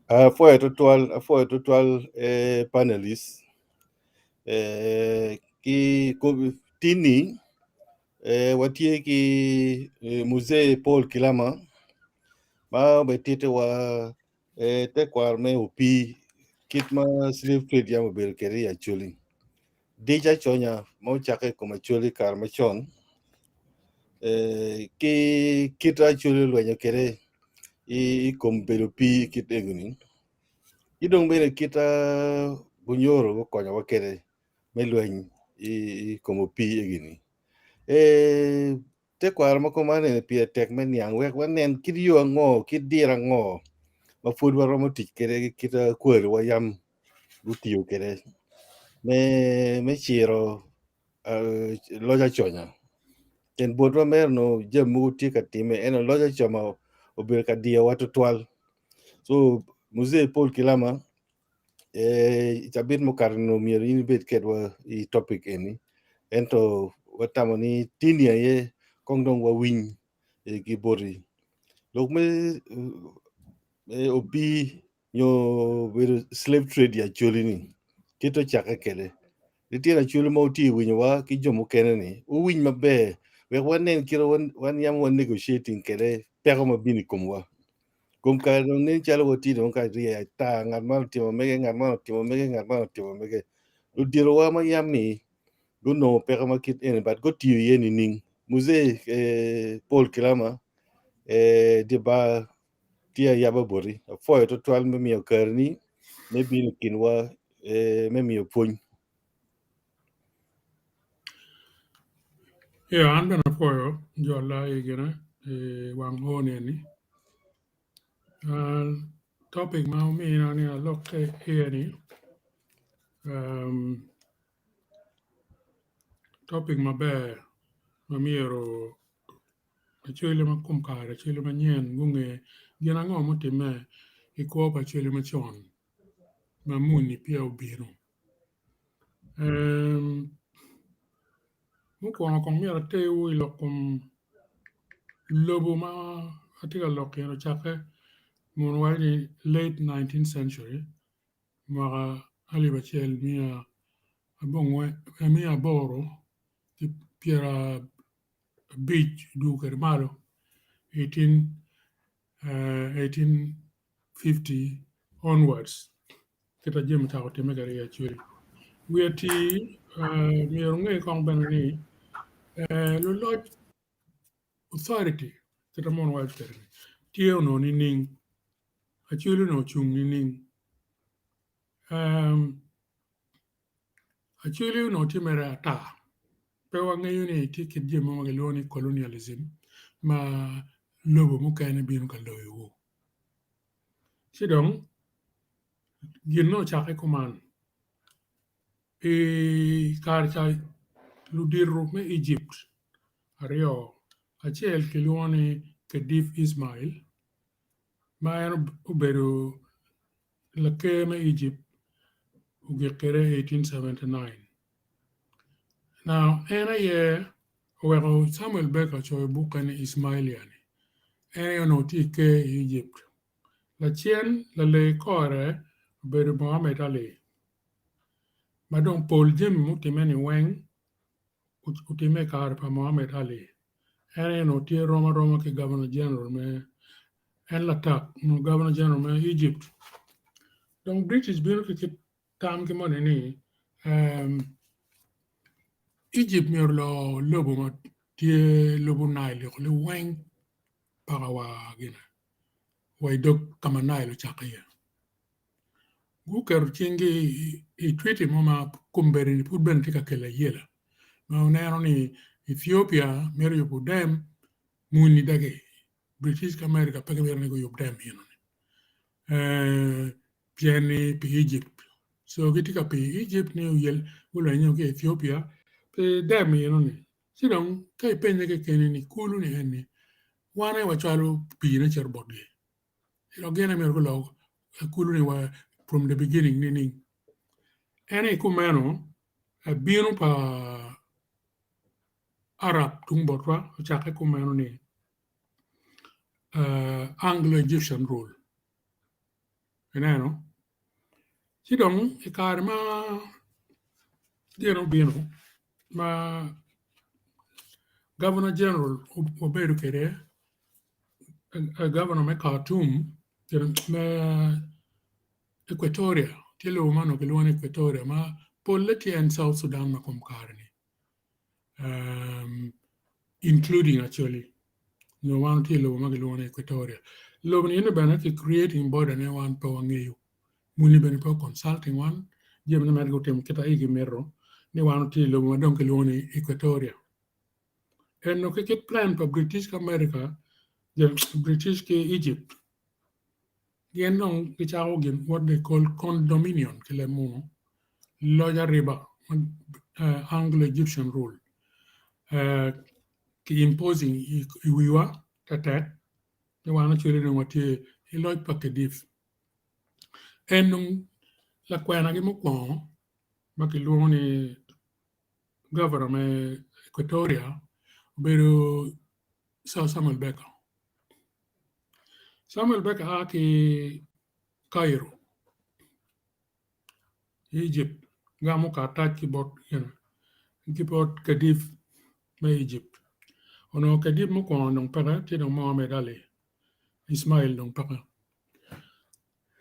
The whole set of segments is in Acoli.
Apwoyo tutwal, apwoyo tutwal eh, panelist eh, ki tini eh, watye ki eh, Muzee Paul Kilama ma obetitiwa eh, tekwaro me opii kit ma slave trade yam obedo kwede i Acholi. Dic aconya ma ocakke i kom Acholi i kare macon eh, ki kit Acholi olwenyo kwede i kom bedo opii kit egoni. Ki dong bene kit Bunyoro gukonyowa kwede me lweny i kom opii egini. Eh, Tekwaro ma kuman eni pire tek me niang wek wanen kit yo ango, kit diro ango ma pud waromo tic kwede ki kit kwariwa yam gutiyo kwede me me ciro loc aconya. Pien botwa mere onongo jami mogo tye ka timme ento loc aconya obedo ka diyowa tutwal. So Muzee Paul Kilama i cabit mukato ni myero in ibed kedwa i topic eni ento watamo ni tini aye kong dong wawiny ki boti lok me opii nyo bedo slave trade i Acholi ni kit ocakke kwede litino Acholi ma wutye ka winyowa ki jo mukene ni wuwiny maber wek wanen kit ma wan yam wa negotiating kwede peko ma bino i komwa. Kom kare dong nen calo watye dong ka ryeyo ata, ngat man otimo mege, ngat man otimo mege, ngat man otimo mege. Luditowa ma yam-mi gunongo peko ma kit eni but gutiyo iye nining? Muzee eh, Paul Kilama eh, dye bar tye ayaba boti. Apwoyo twatwal me miyo kareni me bino i kinwa eh, me miyo pwony. Eyo an bene apwoyo jolla i gine i wang oo ni eni topic ma omina ni alok iye ni topic maber ma myero Acholi ma kom kare acholi manyen gunge gin ango mutimme i kwo pa acholi macon ma muni peya obino. Mukwongo kong myero aterwu i lok kom lobo ma atye ka lok iye ni ocakke muno waco ni late 19 century mwaka alip acel miya aboro ki pyerabic dwogo kwede malo 1850 onwards kit ma jami ocako timme kwede i Acholi. Wiye atir myero wunge kong bene ni luloc authority kit ma mono waco kwede ni tye onongo nining Acholi onongo ocung nining Acholi onongo tye mere ata pe wangeyo ni tye kit jami mo ma kilwongo ni colonialism ma lobo mukene bino ka loyowu. Ci dong gin ma ocakke kuman i kare ca ludito me Ejipt aryo acel kilwongo ni Khedive Ismail ma en obedo laker me Ejipt ogik kwede i 1879. Now en aye oweko Samuel Baker ocoyo bukke ni Ismailia ni en aye onongo tye i ker i Ejipt. Lacen lalee kore obedo Mohammed Ali ma dong pol jami mutimme ni weng otimme i kare pa Mohammed Ali. En aye onongo tye rom aroma ki Governor General me en latak onongo Governor General me Egypt. Dong British bino ki kit tam ki moni ni Egypt myero olor lobo ma tye lubo Nile liweng paka wa gine wa i dog ka ma Nile ocakke iye. Guketo cinggi i treaty mo ma kombeddi-ni pud bene tye ka kelo ayela. ma oneno ni Ethiopia mito yubo dam muni dagi British ki America pe gimito ni guyub dam eno-ni pien ni pi Egypt so gitye ka piyo Egypt ni oyel gulwenyo ki Ethiopia pi dam eno-ni ci dong ka ipenye kekeni ni kulu ni eni wan aye wacwalo piine cito botgi dok gin aye myero gulok kulu ni wa from the beginning nining en aye kumeno bino pa Arab tung botwa ocakke kumeno ni Anglo Egyptian rule ineno ci dong i kare ma gin obino ma Governor General obedo kwede Governor me Khartoum me Equatoria tye lobo ma onongo kilwongo ni Equatoria ma polle tye en South Sudan ma kom kare-ni including Acholi nyo wan watye i lobo ma kilwongo ni Equatoria. Lobo ni eni bene ki creating border ne wan pe wangeyo muni bene pe o consulting wan jami ne mere gutimo kit ma igi mito ni wan watye i lobo ma dong kilwongo ni Equatoria. Eno ki kit plan pa British ki America British ki Egypt Gin dong gicako gin what they call condominion ki leb munu, loc ariba, Anglo-Egyptian rule, ki imposing i wiwa tetek ni wan actually dong watye i loc pa Khedive. En dong lakwenagi mukwongo ma kilwongo ni governor me Equatoria obedo Sir Samuel Baker. Samuel Baker a ki Cairo, Egypt gamo karatac ki bot ki bot Khedive me Egypt. Onongo Khedive mukwongo dong peke tye dong Mohammed Ali Ismail dong peke.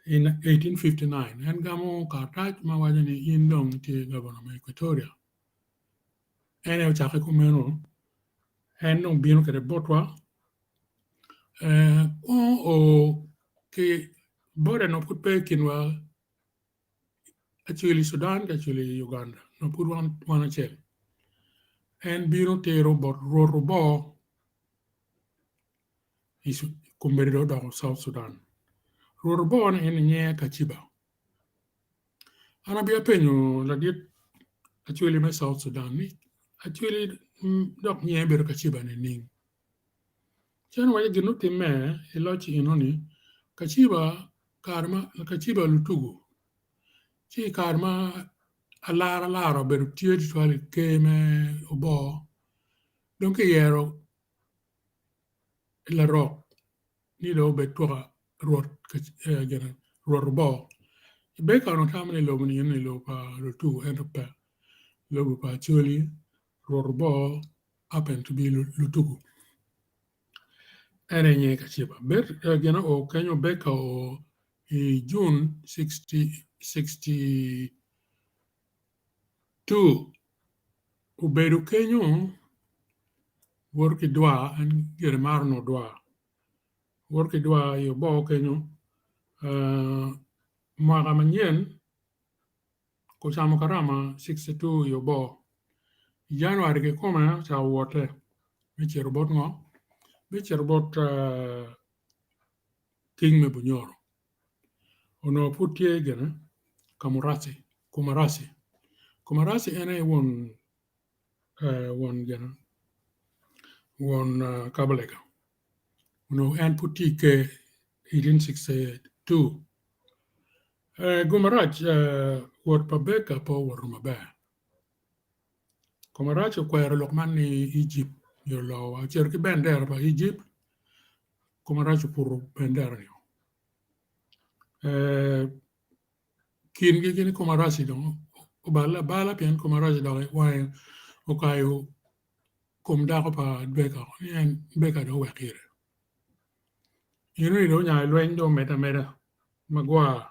In 1859 en gamo karatac ma waco ni in dong itye gavana me Equatoria. En aye ocakke kumeno en dong obino kwede botwa Kwongo o ki boda onongo pud pe i kinwa acel i Sudan ki acel i Uganda onongo pud wan acel en bino tero bot Rwot Oboo kombeddi dong odoko South Sudan Rwot Oboo ni en nyinge Kaciba an abino apenyo ladit Acholi me South Sudan ni Acholi dok nyinge bedo Kaciba nining? Ci en owaco gin mutimme i loc enoni, Kaciba kare ma Kaciba lutugo ci i kare ma alara lara obedo tye tutwal i ker me oboo dong kiyero larok ni dong obed twaka rwot rwot oboo. Baker onongo tamo ni lobo ni eni lobo pa lutugo ento pe lobo pa Acholi rwot oboo happen to be lutuku. En aye nyinge Kaciba. Gin oo kenyo Baker oo i June 62 obedo kenyo woto ki dwar en gire maro nongo dwar woto ki dwar i oboo kenyo mwaka manyen Ocamo karama 62 i oboo. I January kikome ocako wotte me cito bot ngo? Me cito bot King me Bunyoro. Onongo pud tye gine Kamurasi, Kumarasi. Kumarasi en aye won won gine won Kabalega. Onongo en pud tye i ker 1862. Gumarac wot pa Baker pe owoto maber. Komarac okwero lok man ni Ejipt myero olowa. Ocito ki bendera pa Ejipt, Komarac oputo bendera-ni. Kingi gin ki Komaraci dong oballe abala pien Komaraci dok wange okayo kom dako pa Baker ni en Baker dong owek ire. Eno-ni dong onyayo lweny dong omedde ameda magwar.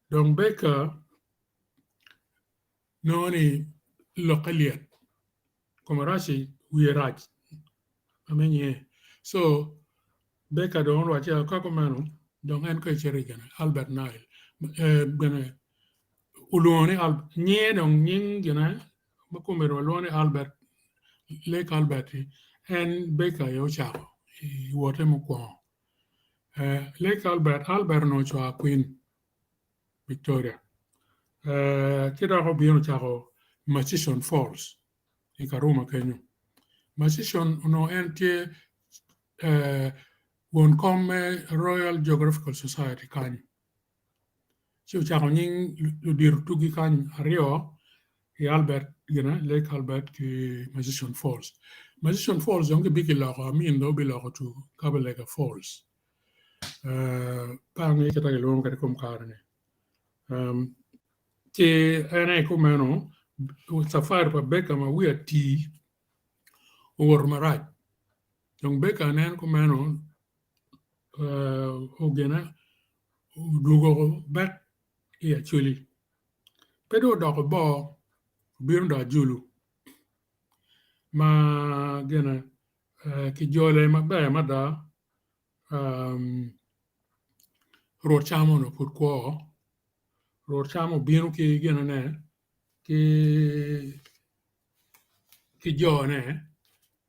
Dong Baker nongo ni lokke lyet, Komaraci wiye rac ma me nyinge. So Baker dong orwacce ka kumeno dong en kong ecito i gine Albert Nile gine olwongo ni nyinge dong nying gine. ma komedi walwongo ni Albert Lake Albert-ti en Baker aye ocako i wote mukwongo. Lake Albert, Albert onongo ocwako Queen Victoria ci dok obino ocako Murchison Falls i Karuma kenyo. Murchison onongo en tye won kom me Royal Geographical Society kany ci ocako nying ludito tugi kany aryo i Albert gine Lake Albert ki Murchison Falls. Murchison Falls dong kibi kiloko Amin dong obiloko to Kabalega Falls. Pe angeyo kit ma kilwongo kwede i kom kare-ni. Ci en aye kumeno cafari pa Baker ma wiye ati owoto marac. Dong Baker nen kumeno ogene odwogo bek i Acholi. Pe dong odoko bor obino dong Ajulu ma gine kijole maber mada Rwot cam onongo pud kwo Rwot cam obino ki ginene ki jone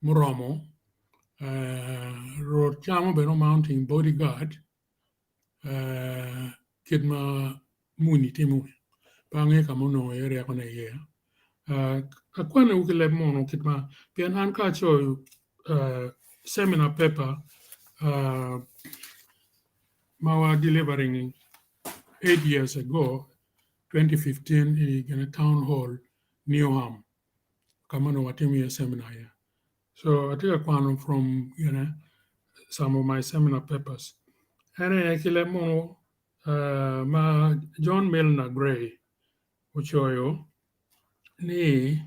muromo Rwot cam bene mounting body guard kit ma muni timo pe angeyo ka ma onongo iye ryekone iye akwanowu ki leb munu kit ma pien an ka acoyo seminar paper ma wa delivering 8 years ago, 2015, i gine town hall Newham ka ma onongo watimo iye seminar iye. So atye ka kwano from some of my seminar papers. En aye ki leb munu ma John Milner Gray ocoyo ni,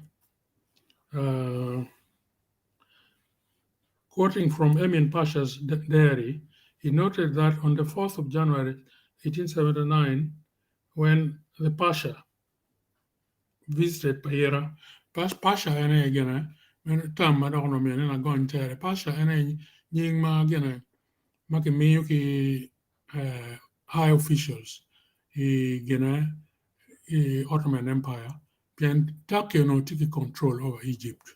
quoting from Emin Pasha's diary, he noted that on the 4th of January 1879, when the Pasha visited Payera, Pasha en aye gine, term ma dok onongo myero ni agony tere. Pasha en aye nying ma gine ma kimiyo ki high officials i gine i Ottoman Empire pien Turkey onongo tye ki control over Egypt.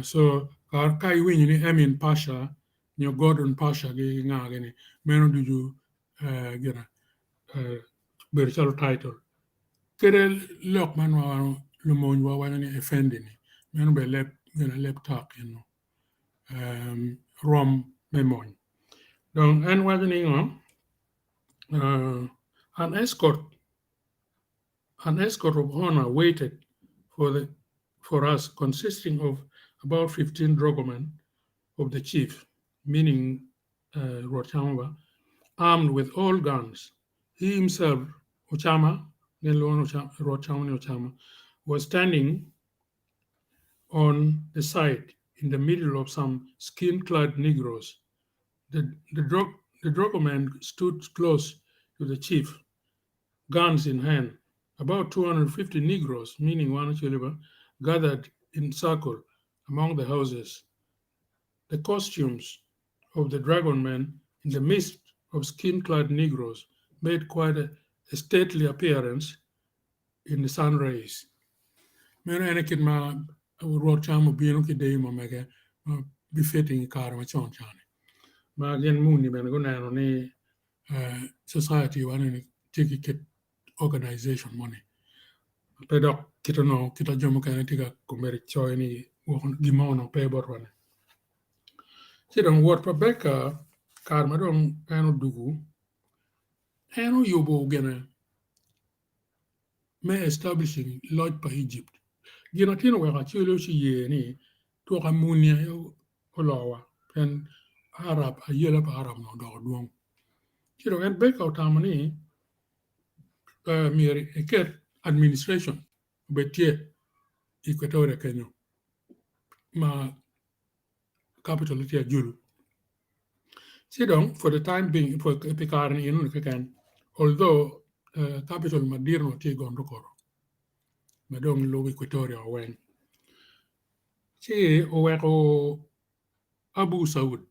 So ka iwinyo ni Emin Pasha nyo Gordon Pasha gi nga gini, meno ducu gine bedo calo title. Kede lok man ma lumonywa waco ni Effendi ni meno bene leb gine leb Turk eno rwom me mony. Dong en waco ni ngo An escort of honor waited for us, consisting of about 15 dragomen of the chief, meaning Rwot Chamaba, armed with all guns. He himself, Ochama, Rwot Chama Ochama, was standing on the side in the middle of some skin-clad Negroes. The dragoman stood close to the chief, guns in hand. About 250 Negroes, meaning one Chiliba, gathered in circle among the houses. The costumes of the dragonmen in the midst of skin-clad Negroes made quite a stately appearance in the sun rays. Meno ene kit ma Rwot cam obino ki deyo ma mege ma befitting i kare macon cani. Ma gin muni bene guneno ni society wa ni tye ki kit organization moni. Pe dok kit onongo kit a jo mukene tye ka komedi coyo ni gin mo onongo pe botwa ni. Ci dong wot pa Baker kare ma dong en odugu en oyubo gine me establishing loc pa Egypt. Gin atin oweko Acholi ci ye ni twok amuni aye olowa pien Arab ayela pa Arab onongo odoko dwong. Ci dong en Baker otamo ni myero eket administration obed tye i Equatoria kenyo ma capital tye Ajulu. Ci dong for the time being pi kare ni enoni keken, although capital madit onongo tye i Gondokoro ma dong lubo Equatoria weng. Ci oweko Abu Saud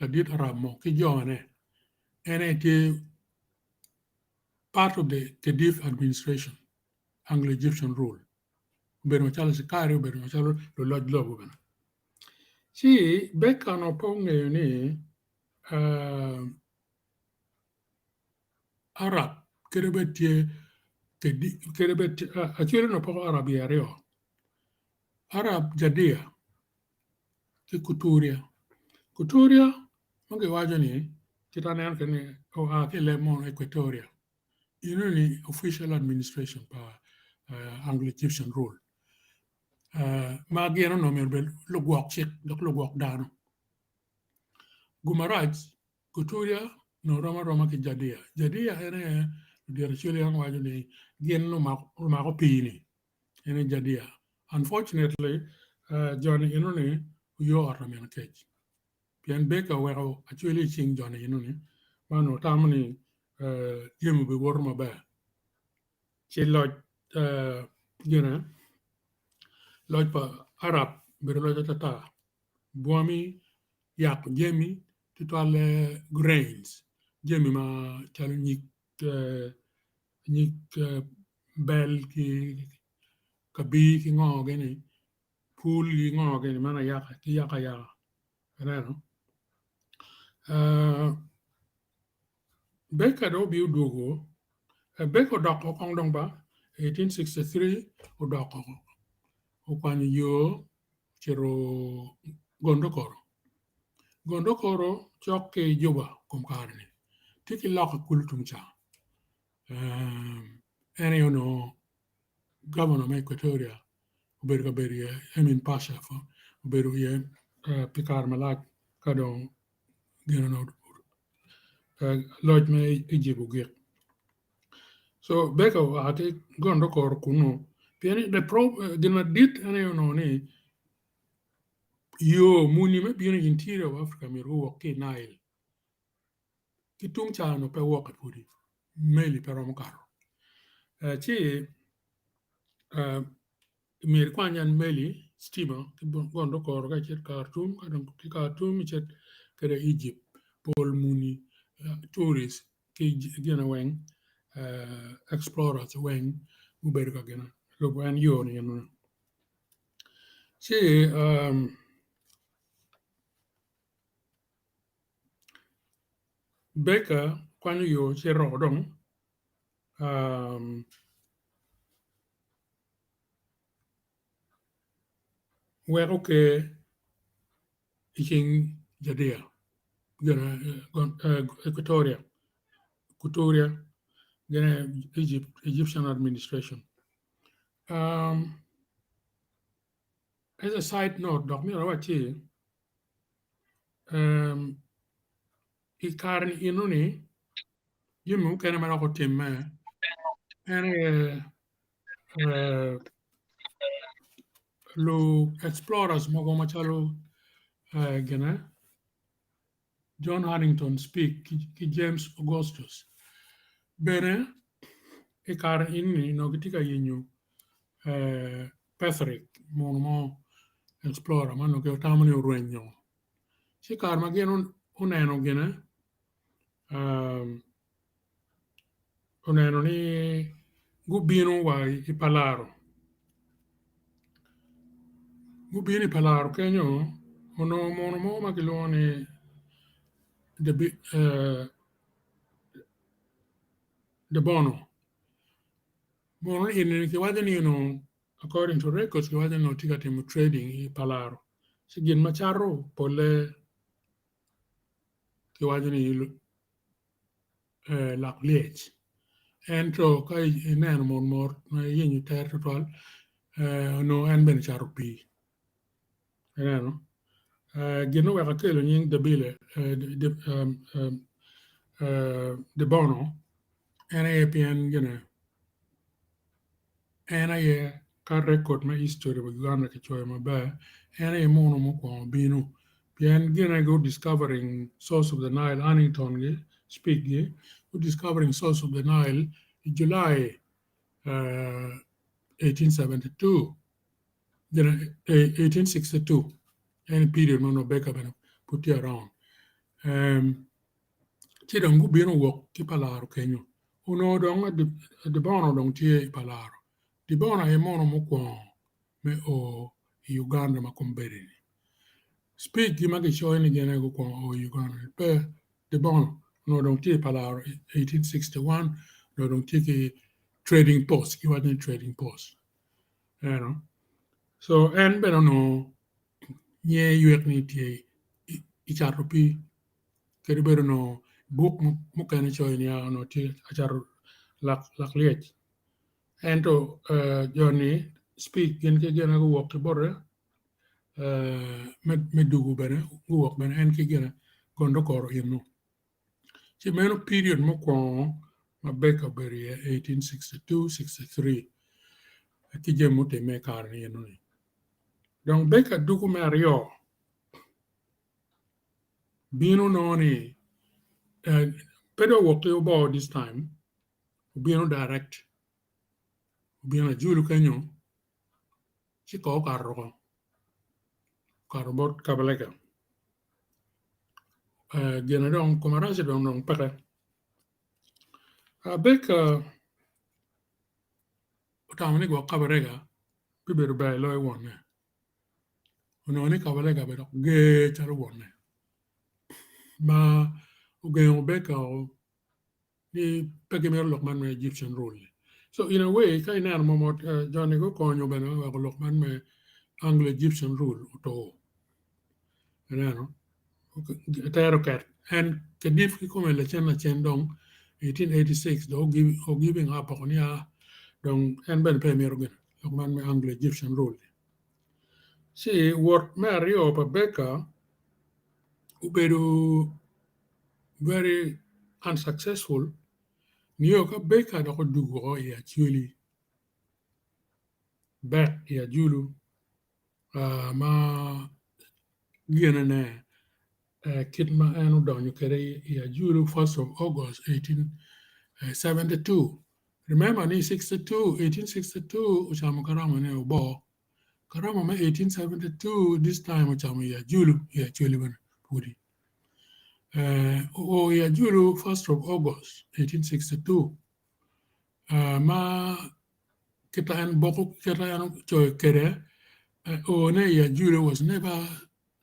ladit Arab mo ki jone en aye tye part of the Khedive administration, Anglo-Egyptian rule. Obedo macalo acikari, obedo macalo luloc lobo bene. Ci Baker onongo pe ongeyo ni Arab kadi bed tye kadi bed Acholi onongo poko Arab iye aryo, Arab Jadia ki Kuturia. Kuturia ma giwaco ni kit aneno kwede ni oa ki i leb munu Equatoria enoni official administration pa Anglo Egyptian rule ma gin onongo myero obed lugwok cik dok lugwok dano. Gumarac Kuturia onongo rom aroma ki Jadia. Jadia en aye ludito Acholi yam waco ni gin lumako pii-ni en aye Jadia. Unfortunately joni enoni oyo ot lamino kec pien Baker oweko Acholi i cing joni enoni ma onongo tamo ni jami obiwoto maber ci loc gine loc pa Arab obedo loc atata bwami yako jami tutwalle grains jami macalo nyig nyig bel ki kabir ki ngo gini pul ki ngo gini meno ayaka giyako ayaka ineno Baker dong obino odwogo Baker odoko kong dong ba 1863 odoko okwanyo yo ocito Gondokoro Gondokoro cok ki Juba kom kare-ni tye ki loka kulu tung ca en aye onongo gavana me Equatoria obedo ka bedo iye Emin Pasha obedo iye pi kare malac ka dong gin onongo loc me Ejipt ogik. So Baker oa ki Gondokoro kunu pien ni gin madit en aye onongo ni yo muni me bino i interior of Africa myero guwok ki i Nile ki tung ca onongo pe wokke pudi meli pe romo kato ci myero ikwany en meli citima ki Gondokoro ka icit Khartoum ka dong ki Khartoum icit kwede Egypt pol muni tourist ki gine weng explorers weng gubedo ka gine lubo en yo ni enoni ci Baker kwanyo yo cito dong Weko ker i cing Judea Equatoria Egyptian administration as a side note dok myero awacci i kare-ni enoni jami mukene ma dok otimme en aye lu explorers mogo macalo gine John Hannington Speke ki James Augustus bene i kare eni onongo gitye ka yenyo Petherick munu mo explorer ma onongo gitamo ni orwenyo ci i kare ma gin oneno gine oneno ni gubino wa i Palaro gubino i Palaro kenyo onongo muno mo ma kilwongo ni Debono muno eni kiwaco ni onongo according to records giwaco ni onongo tye ka timo trading i Palaro ci gin ma cato polle kiwaco ni lak lyec ento ka ineno mot mot ma iyenyo tere tutwal onongo en bene cato pii ineno gin ma oweko akelo nying Debono en aye pien gine En aye ka rekod me history pa Uganda kicoyo maber, en aye muno mukwongo bino pien gin aye gu discovering source of the Nile, Hannington gi, Speke gi, gu discovering source of the Nile i July 1872, 1862 en aye period ma onongo Baker bene pud tye around. Ci dong gubino wok ki pa laro kenyo. Onongo dong Debono dong tye i pa laro. Debono aye mono mukwongo. me o i Uganda ma kombeddi-ni. Speech gi ma gicoyo ni gin aye gukwongo o i Uganda ni pe, De Bono onongo dong tye i Palaro i 1861 onongo dong tye ki trading post, giwaco ni trading post. Ineno? So en bene onongo nyer ywek ni tye i cato pii kadi bed onongo buk mukene coyo ni onongo tye acato lak lyec. Ento joni speech gin ki gine guwok ki bote me dugu bene guwok bene en ki gine gondo koro eno. Ci meno period mukwongo ma Baker obedo iye 1862-63 ki jami mutimme i kare-ni eno-ni. Dong Baker dugu me aryo bino nongo ni pe dong owok ki oboo this time obino direct obino Ajulu kenyo ci kor okato woko okato bot Kabalega gine dong kome rac-ci dong peke Abeka otamo ni gwok Kabarega bibedo ber loyo wonne onongo ni Kabarega bene dok ger calo wonne ma ogengo Beka ni pe gimito lok man me Egyptian rule ni. So in a way ka ineno momot joni gukonyo bene me weko lok man me Anglo Egyptian rule oto. Ineno tero ket en Khedive kikome lacen lacen dong 1886 dong o giving up oko ni a dong en bene pe emito gin lok man me Anglo Egyptian rule ni. Ci wot me aryo pa Baker obedo very unsuccessful nio ka Baker dok odwogo woko i Acholi back i Ajulu ma ginene kit ma en odonyo kwede i Ajulu first of August 1872 remember ni 1862 ocamo karama-ne oboo karama me 1872 this time ocamo i Ajulu i Acholi bene pudi. Oo i Ajulu first of August 1862 ma kita en boko kita en ocoyo kwede oone i Ajulu was never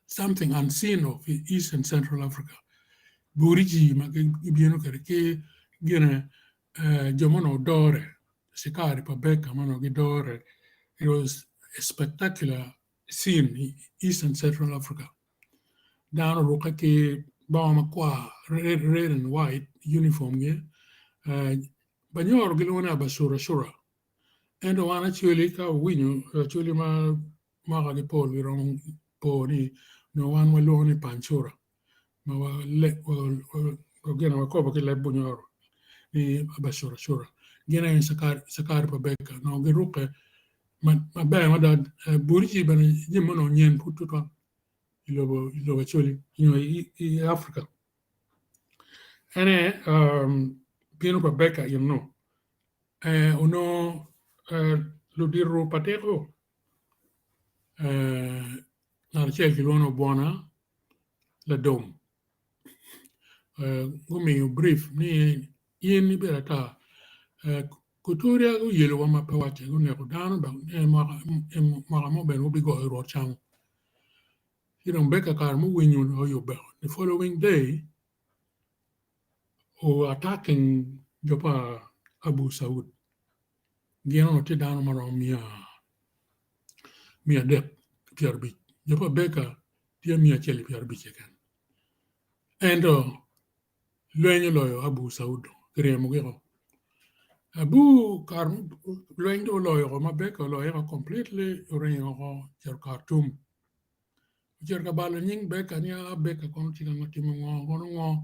something unseen of in East and Central Africa. Buriji ma gibino kwede ki gine jo ma onongo dore cikari pa Baker ma onongo gidore it was a spectacular scene in East and Central Africa. Dano orukke ki bongo makwar red and white uniform gi banyoro gilwongo ni abacuracura ento wan acwali ka owinyo acwali ma mwaka gi pol giromo po ni onongo wan walwongo ni pancura ma gin wakobo ki leb bunyoro ni abacuracura gin aye cakari pa Baker onongo girukke maber mada buriji bene jami ma onongo nyen pud tutwal i lobo Acholi nyo i Africa. En aye bino pa Baker eno onongo ludito pa tiko ngat acel kilwongo ni Obwona Ladom gumiyo brief ni in ibedo ata Kuturia guyelowa ma pe wacce guneko dano dok mwaka mo bene wubigoyo Rwot camo. Ci dong Baker kare muwinyo dong oyubbe the following day o attacking jo pa Abu Saud gin onongo tye dano ma romo 350 jo pa Baker tye 150 keken ento lweny oloyo Abu Saud kiryemogi ko. Abu kare lweny dong oloyo ko ma Baker oloye ko completely oringo oko ocito Khartoum. Ocito ka balo nying Baker ni aa Baker kono tye ka timo ngo kono ngo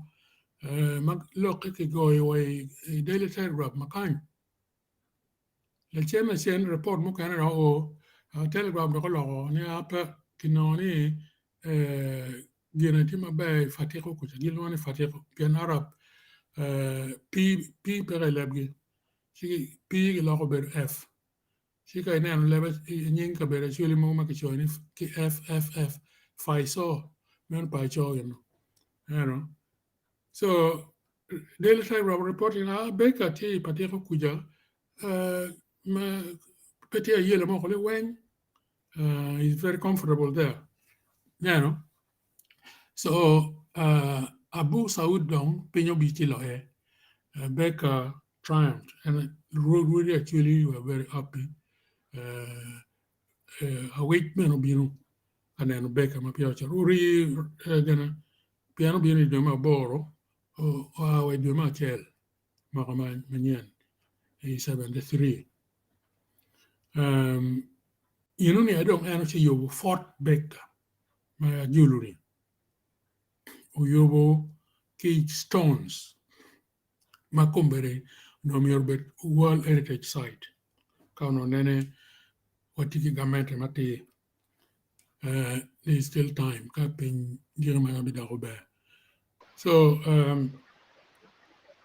ma lokke kigoyo wa i Daily Telegraph ma kany. Lacen lacen report mukene dok oo Telegraph dok oloko ni aa pe kinongo ni gine tye maber i Fatiko kuca gilwongo ni Fatiko pien Arab P peke i lebgi ci P giloko bedo F ci ka ineno lebe nying kabedo acwali mogo ma kicoyo ni ki F F F Faico meno Paico eno ineno so Daily Telegraph reporting a Baker tye i Patiko kuca ma pe tye ayela mo liweng. He's very comfortable there. Neno? So Abu Saud dong piny obi ci loye. Baker triumphed and Rwodi actually were very happy. Awic bene obino ka neno Baker ma peya ocito. Ori gene pien obino i dwe me aboro oa wa i dwe me acel mwaka manyen i 73. Eno ni dong en ociyubo Fort Baker ma Ajulu-ni oyubo ki stones ma kombeddi onongo myero obed World Heritage Site ka onongo nene watye ki gamente matir there is still time ka piny giko mere bidoko ber. So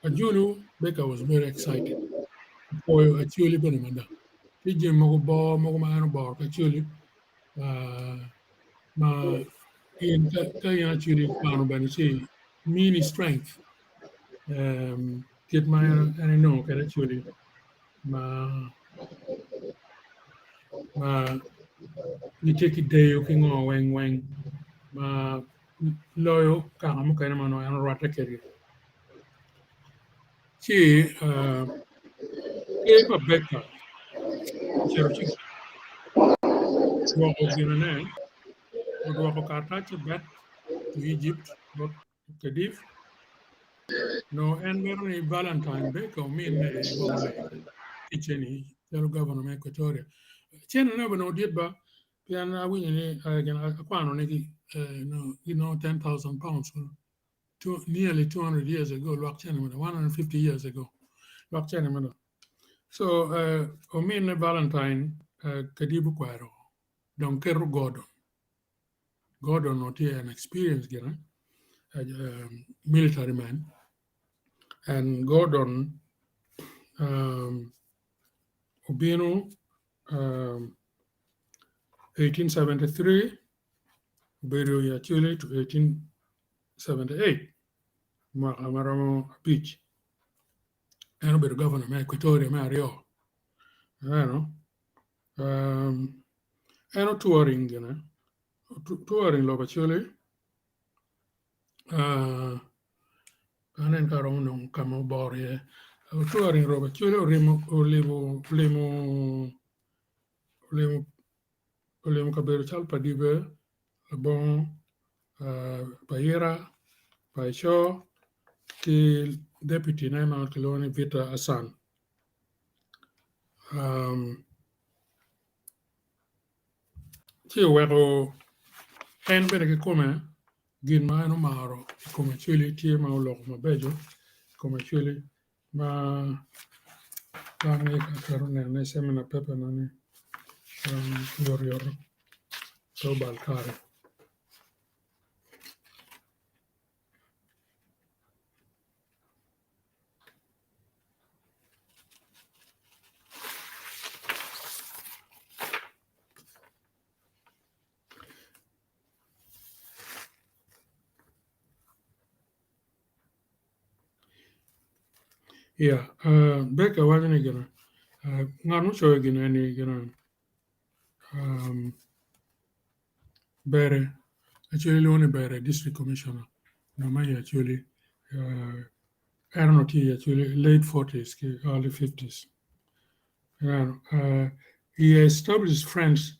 Ajulu Baker was very excited opwoyo Acholi bene mada ki jami mogo bor mogo ma en oboro ki Acholi ma in ka in Acholi ikwano bene ci mini strength kit ma en enongo kwede Acholi ma ma gitye ki deyo ki ngo weng weng ma loyo kaka mukene ma onongo en orwatte kwedgi. Ci ker pa Baker ocito ci odwoko ginene, odwoko karatac-ce back to Egypt bot Khedive. Onongo en mito ni Valentine Baker omine ticce-ni calo gavana me Equatoria. Cene-ne bene onongo dit ba pien awinyo ni akwano ni ginongo 10,000 pounds nearly 200 years ago lwak cene mada 150 years ago lwak cene mada. So omine Valentine Khedive okwero dong keto Gordon. Gordon onongo tye an experienced gine military man and Gordon obino 1873 obedo i Acholi to 1878 mwaka maromo abic en obedo gavana me Equatoria me aryo ineno en otouring gine touring lobo Acholi anen ka aromo nongo ka ma oboro iye touring lobo Acholi olimo olimo kabedo calo Padibe, Labongo, Payira, Paico ki deputy ne ma kilwongo ni Victor Hassan. Ci oweko en bene kikome gin ma en omaro i kom Acholi tye ma oloko mabeco i kom Acholi ma dano twero neno i seminar paper na ni oyotoyot pe obal kare. Yeah, Baker waco ni gine ngat mucoyo gin eni gine Bere Acholi lwongo ni Bere District Commissioner nyo ma i Acholi en onongo tye i Acholi late 40s ki early 50s. He established friends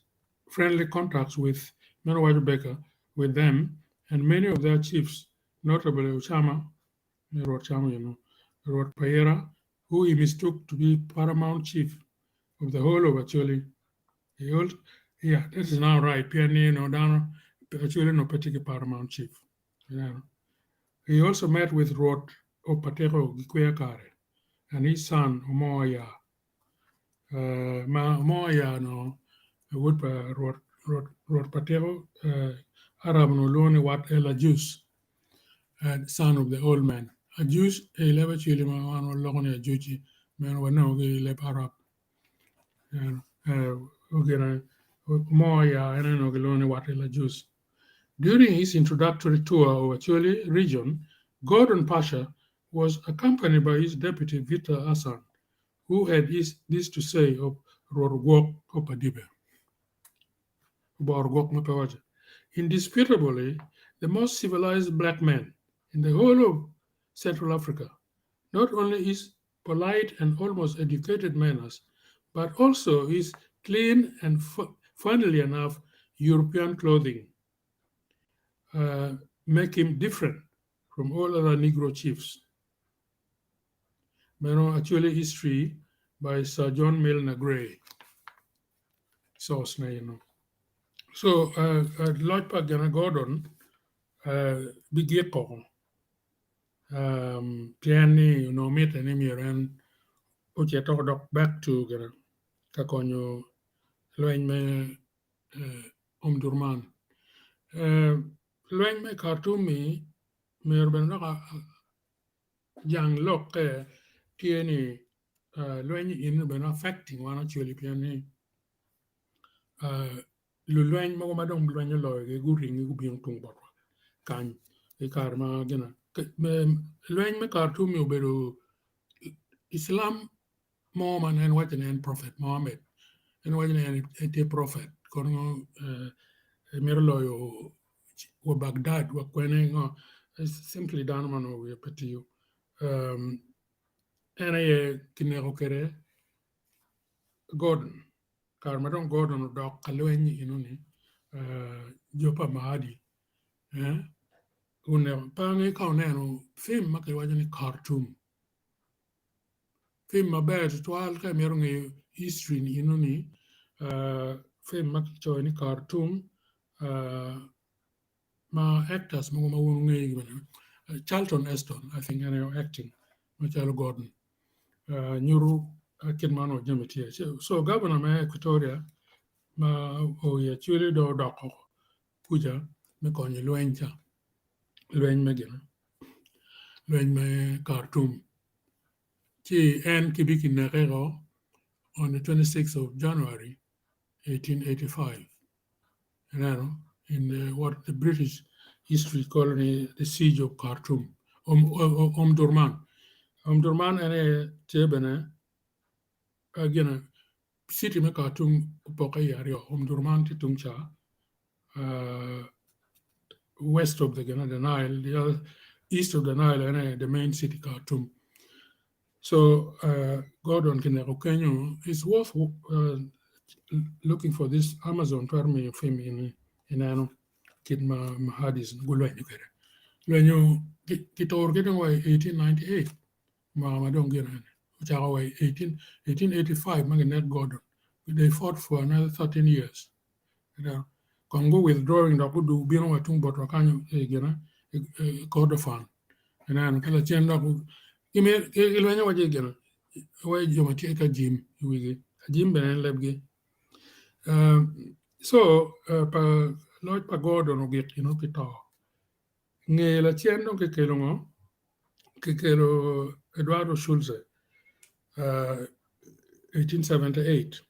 friendly contacts with meno waco Baker with them and many of their chiefs notably Ochama Rwot Chama you know Rwot Payera who he mistook to be paramount chief of the whole of Acholi. He also, yeah, that is now right. Pien ni no dano Acholi no pe tye ki paramount chief. Yeah. He also met with Rwot Opateko Gikweya Kare and his son Omoya. Ma Omoya no wod pa Rwot Rwot Rwot Pateko Arab no lwongo ni Wat El Ajus son of the old man. Ajus e leb Acholi ma wan waloko ni Ajuci meno wanongo ki i leb Arab. Omoya en onongo kilwongo ni Wat El Ajus. During his introductory tour of Acholi region, Gordon Pasha was accompanied by his deputy Victor Hassan, who had his, this to say of Rwot Ogwok of Padibe. Oboro gwok ma pe waco. Indisputably the most civilized black man in the whole of Central Africa, not only his polite and almost educated manners, but also his clean and funnily enough European clothing make him different from all other Negro chiefs. Meno actually history by Sir John Milner Gray. Source na eno. So loc pa gina Gordon bigik koko pien ni onongo mitte ni myero en ocit dok back to gina ka konyo lweny me Omdurman. Lweny me Khartoum-mi myero bene dok jang lokke tye ni lweny eni bene affecting wan actually pien ni lulweny mogo ma dong lweny oloyogi guringi gubino tung botwa kany i kare ma gina lweny me Khartoum-mi obedo Islam mo ma en waco ni en prophet Mohammed en waco ni en etye prophet kono emito loyo wa Baghdad wa kwene ngo simply dano ma onongo wiye pe tiyo en aye kineko kwede Gordon kare ma dong Gordon odok ka lweny enoni jo pa Mahdi guneko pe angeyo ka wuneno film ma kiwaco ni Khartoum Film maber tutwal ka imito ngeyo history ni enoni film ma kicoyo ni Khartoum ma actors mogo ma wun wungeyogi bene Charlton Heston I think en aye acting macalo Gordon nyuto kit ma onongo jami tye so gavana me Equatoria ma oye Acholi dong odoko kuca me konyo lweny ca lweny me gin lweny me Khartoum ci en kibi kineke o on the 26th of January 1885 ineno in the, what the British history call ni the siege of Khartoum Omdurman Omdurman en aye tye bene gine city me Khartoum opokke iye aryo Omdurman tye tung ca west of the, the Nile, the other, east of the Nile ene the main city Khartoum. So Gordon kineko kenyo it's worth looking for this Amazon twero miyo film ini ineno kit ma Mahadis gulwenyo kwede. Lwenyo kituro ki dong wa i 1898 mwaka ma dong gin ene ocako wa i 18, 1885 ma ginek Gordon. They fought for another 13 years. Kong gu withdrawing dok gudu bino wa tung botwa kanyo i gina i Kordofan. Ineno ka lacen dok gilwenyo wa gina wa jo ma tye ka jim i wigi. Jim bene en lebgi. So pa loc pa Gordon ogik you know, ki to. Nge lacen dong kikelo ngo? Kikelo Eduardo Schulze 1878.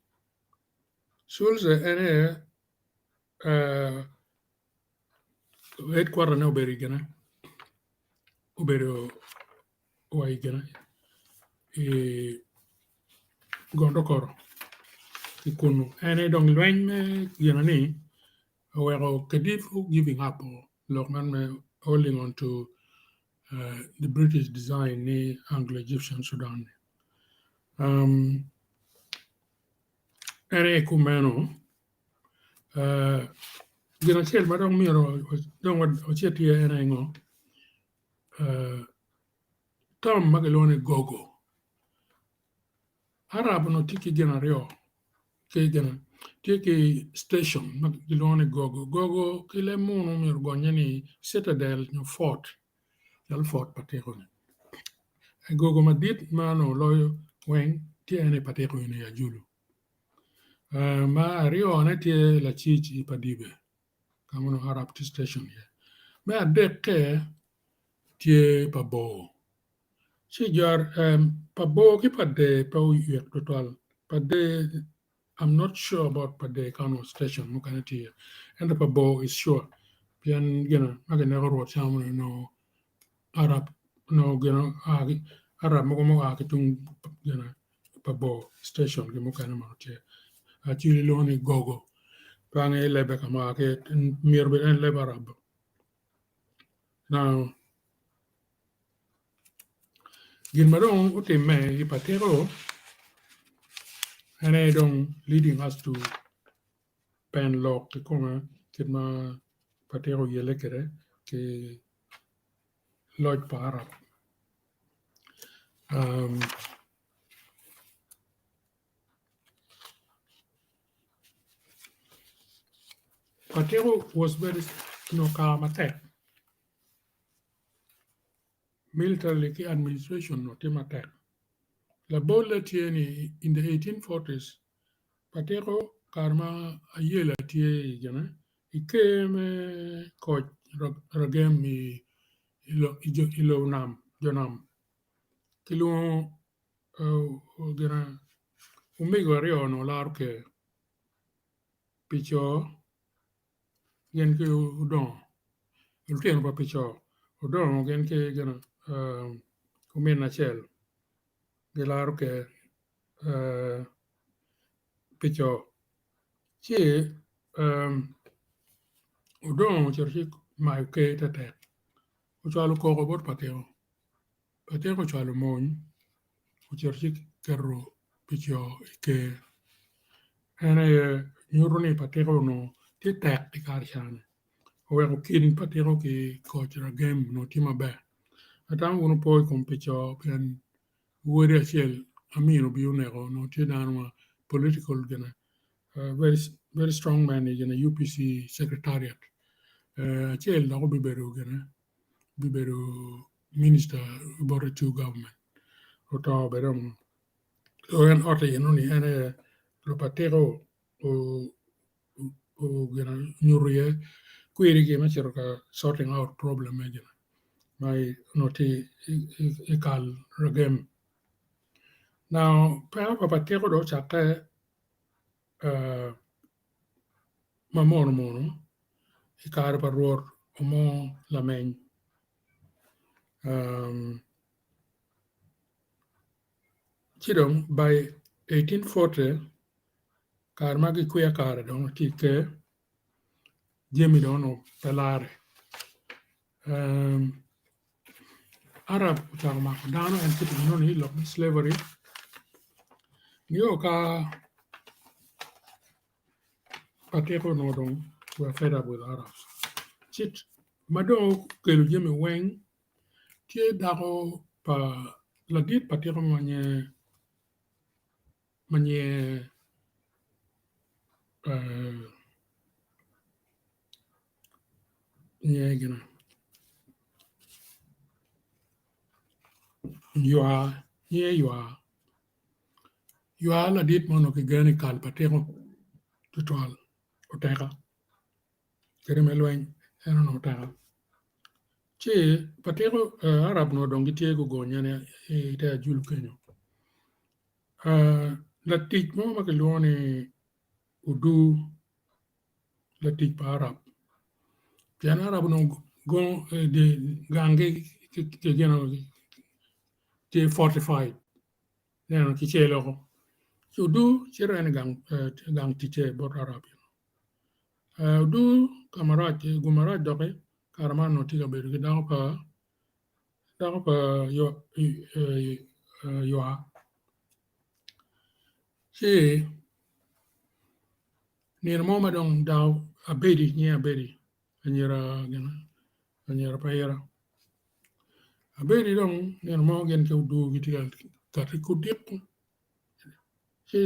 Schulze en aye headquarter ne obedo i gine obedo wa i gine i Gondokoro ki kunu en aye dong lweny me gine ni oweko Khedive giving up lok man me holding on to the British design ni Anglo-Egyptian Sudan ni. En aye kumeno, gin acel ma dong myero dong wacit iye en aye ngo, term ma kilwongo ni gogo. Arab onongo tye ki gin aryo, tye ki station ma kilwongo ni gogo. Gogo ki leb munu myero ogonye ni citadel nyo fort calo fort pa tiko-ni. Gogo madit ma onongo loyo weng tye en i patiko eni i Ajulu. Ma aryone tye Lacic i Padibe ka ma onongo Arab tye station iye. Me adekke tye pa Bor. Ci jo pa Bor ki pa Dee pe oywek tutwal. Pa Dee I'm not sure about pa Dee ka onongo station mukene tye iye ento pa Bor is sure pien gin ma kineko Rwot camo ni onongo Arab onongo gin oa ki Arab mogo ma oa ki tung gin pa Bor station ki mukene mono tye. Acwili lwongo ni Gogo. Pe angeyo lebbe ka ma oa ki iye, myero obed en leb Arab. Now, gin ma dong otimme i patiko en aye dong leading us to pen lok kikome kit ma patiko oyelle kwede ki loc pa Arab. Patiko was very onongo kare matek militarily ki administration onongo tye matek labolle tye ni in the 1840s Patiko kare ma ayela tye i gine i ker me koc ragem i lobo nam jo nam kilwongo gine omego aryo onongo laro ker pi co gin ki odongo lutino pa pi co odongo gin ki gine ominne acel gilaro ker pi co ci odongo ocito ci mayo ker tetek ocwalo koko bot patiko. Latin ocwalo mony ocito ci keto pi co i ker en aye nyuto ni patiko onongo tye tek i kare cani oweko kin patiko ki koc ragem onongo tye maber atamo wun wupo i kom pi co pien wode acel Amin obino oneko onongo tye dano ma political gine very strong man i gine UPC secretariat acel dok obibedo gine bibedo minista bot two government oto bene dong so en otte enoni en aye lupatiko onyuto iye kwirigi me cito ka sorting out problem me gin ma onongo tye i kal ragem. Now peko pa patiko dong ocakke ma mono mono i kare pa Rwot omo lameny ci dong by 1840 kare ma gikwiya kare dong tye i ker jami dong onongo pe larre Arab ocako mako dano en kit enoni lok me slavery nio ka Patiko onongo dong were fed up with Arabs ci ma dong okelo jami weng tye dako pa ladit patiko ma nyinge gin Ywa nyinge Ywa. Ywa ladit ma onongo kigeno i kal pa tiko tutwal oteka kadi me lweny en onongo oteka ci pa tiko Arab onongo dong gitye gugonye i te ajulu kenyo latic mo ma kilwongo ni Odur latic pa Arab pien Arab onongo ganggi tye fortified ineno kicelo woko ci odur cito en i gang ticce bot Arab odur ka marac gum marac doki kare man onongo tye ka bedo ki dako pa Ywa ci nino mo ma dong dako Abedi nyinge Abedi anyira gin anyira pa ira Abedi dong nino mo gin ki odur gitye ka kati ki odiko ci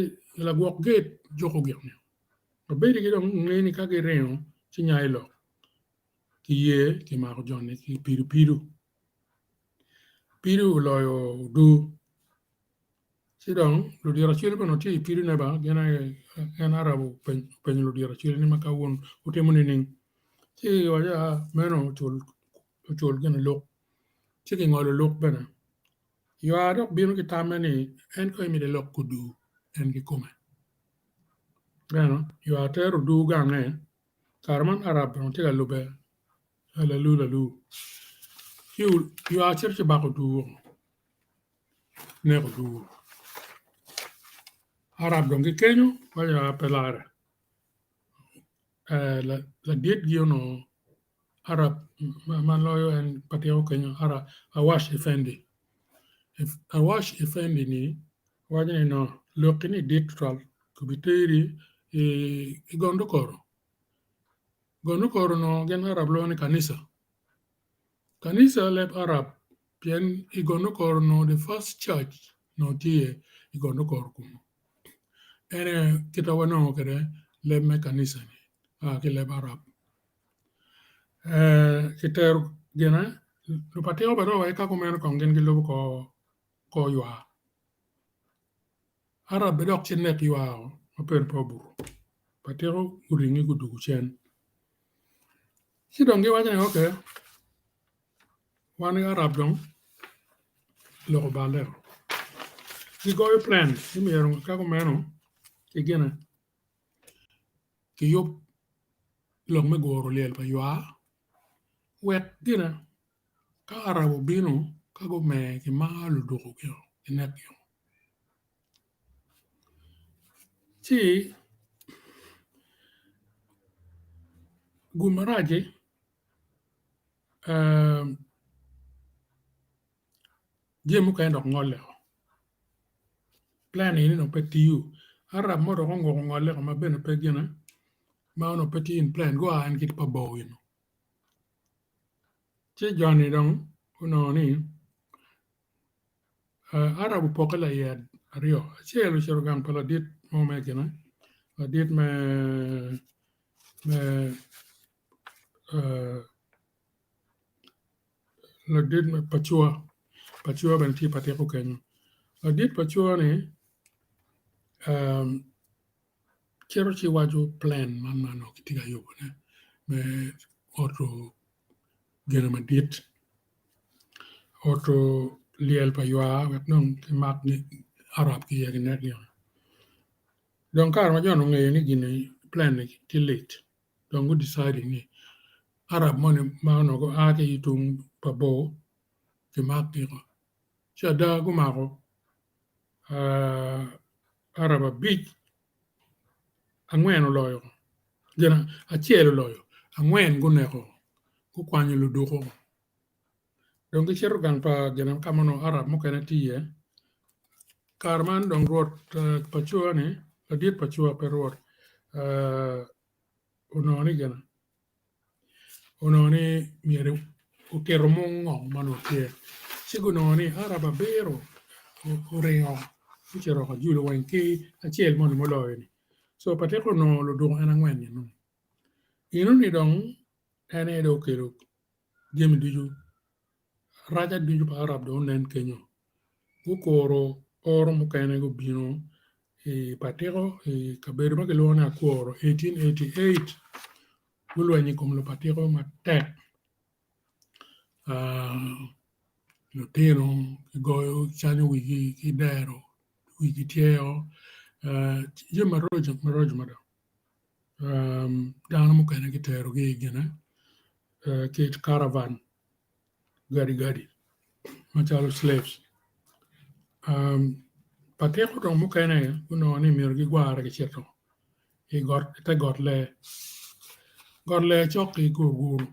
lagwok gate juko gin Abedi ki dong nge ni ka giringo ci nyayo lok ki ye kimako joni ki pido pido pido oloyo odur Ci dong ludito acel bene tye i pidone ba gin aye en Arab openyo ludito acel ni ma ka wun wutimo nining? Ci giwaco aa meno ocul gin luk ci gingolo luk bene. Ywa dok bino ki tamme ni en kong emito elok kudu en kikome. Ineno ywa tero odur gange kare man Arab dong tye ka lube lalu lalu ci ywa cito ci bako odur woko. Neko dur. Arab dong gikenyo waco pe larre. Laditgi onongo Arab ma loyo en patiko kenyo Arab Awash Effendi. Awash Effendi ni waco ni no lokki ni dit tutwal kubiteri i Gondokoro. Gondokoro onongo gin Arab lwongo ni kanisa. Kanisa leb Arab pien i Gondokoro onongo the first church onongo tye iye i Gondokoro kunu. En aye kit ma wanongo kwede leb me kanisa ni a ki leb Arab. Kitero gine lupatiko bene wa ka kumeno kong gin gilubo kor ywar. Arab bene dok ci nek ywar ma pedo pe obuto patiko guringi gudwogo cen. Ci dong giwaco ni ok wan ki Arab dong lok oballe gigoyo plan ni myero ka kumeno ki gine kiyub lok me guro lyel pa ywar wek gine ka Arab obino ka gumer kimaro luduku gio kinek gio ci gum marac-ci jami mukene dok ngolle o plan eni dong pe tiyo Arab mo dok onguko ongolle ma bene pe gine ma onongo pe tye in plan gua en ki pa bor eno. Ci joni dong onongo ni Arab opokke laiye aryo, acel ocito gang pa ladit mo me gine ladit me ladit me Pacua, Pacua bene tye i patiko kenyo ladit Pacua-ni cito ci waco plan man ma onongo kitye ka yubone me oto gine madit oto lyel pa ywar wek dong kimak Arab ki iye kinek gio dong kare ma jo-ni ongeyo ni gini plan ni tye lit dong gu deciding ni Arab moni ma onongo gua ki tung pa bor kimak gio ci ada gumako Arab abic angwen oloyo gin acel oloyo angwen guneko gukwanyo luduko dong gicito gang pa gin ka ma onongo Arab mukene tye iye kare man dong rwot Pacua-ni ladit Pacua pe rwot onongo ni gin onongo ni myero otito mung ngo ma onongo tye ci gunongo ni Arab abiro oringo gucito ka julo weng ki acel moni muloyo ni so patiko onongo ludoko en angwen ni nongo enoni dong en aye dong okelo jami ducu raca ducu pa Arab dong onen kenyo gukuro oro mukene gubino i patiko i kabedo ma kilwongo ni Akworo 1888 gulwenyo i kom lupatiko matek lutino kigoyo kicanyo wigi ki dero wigi tyeo jami maraco mada dano mukene kiterogi i gine ki karavan gadigadi macalo slaves patiko dong mukene gunongo ni myero gigware gicito i te got lee got lee cok ki gurguru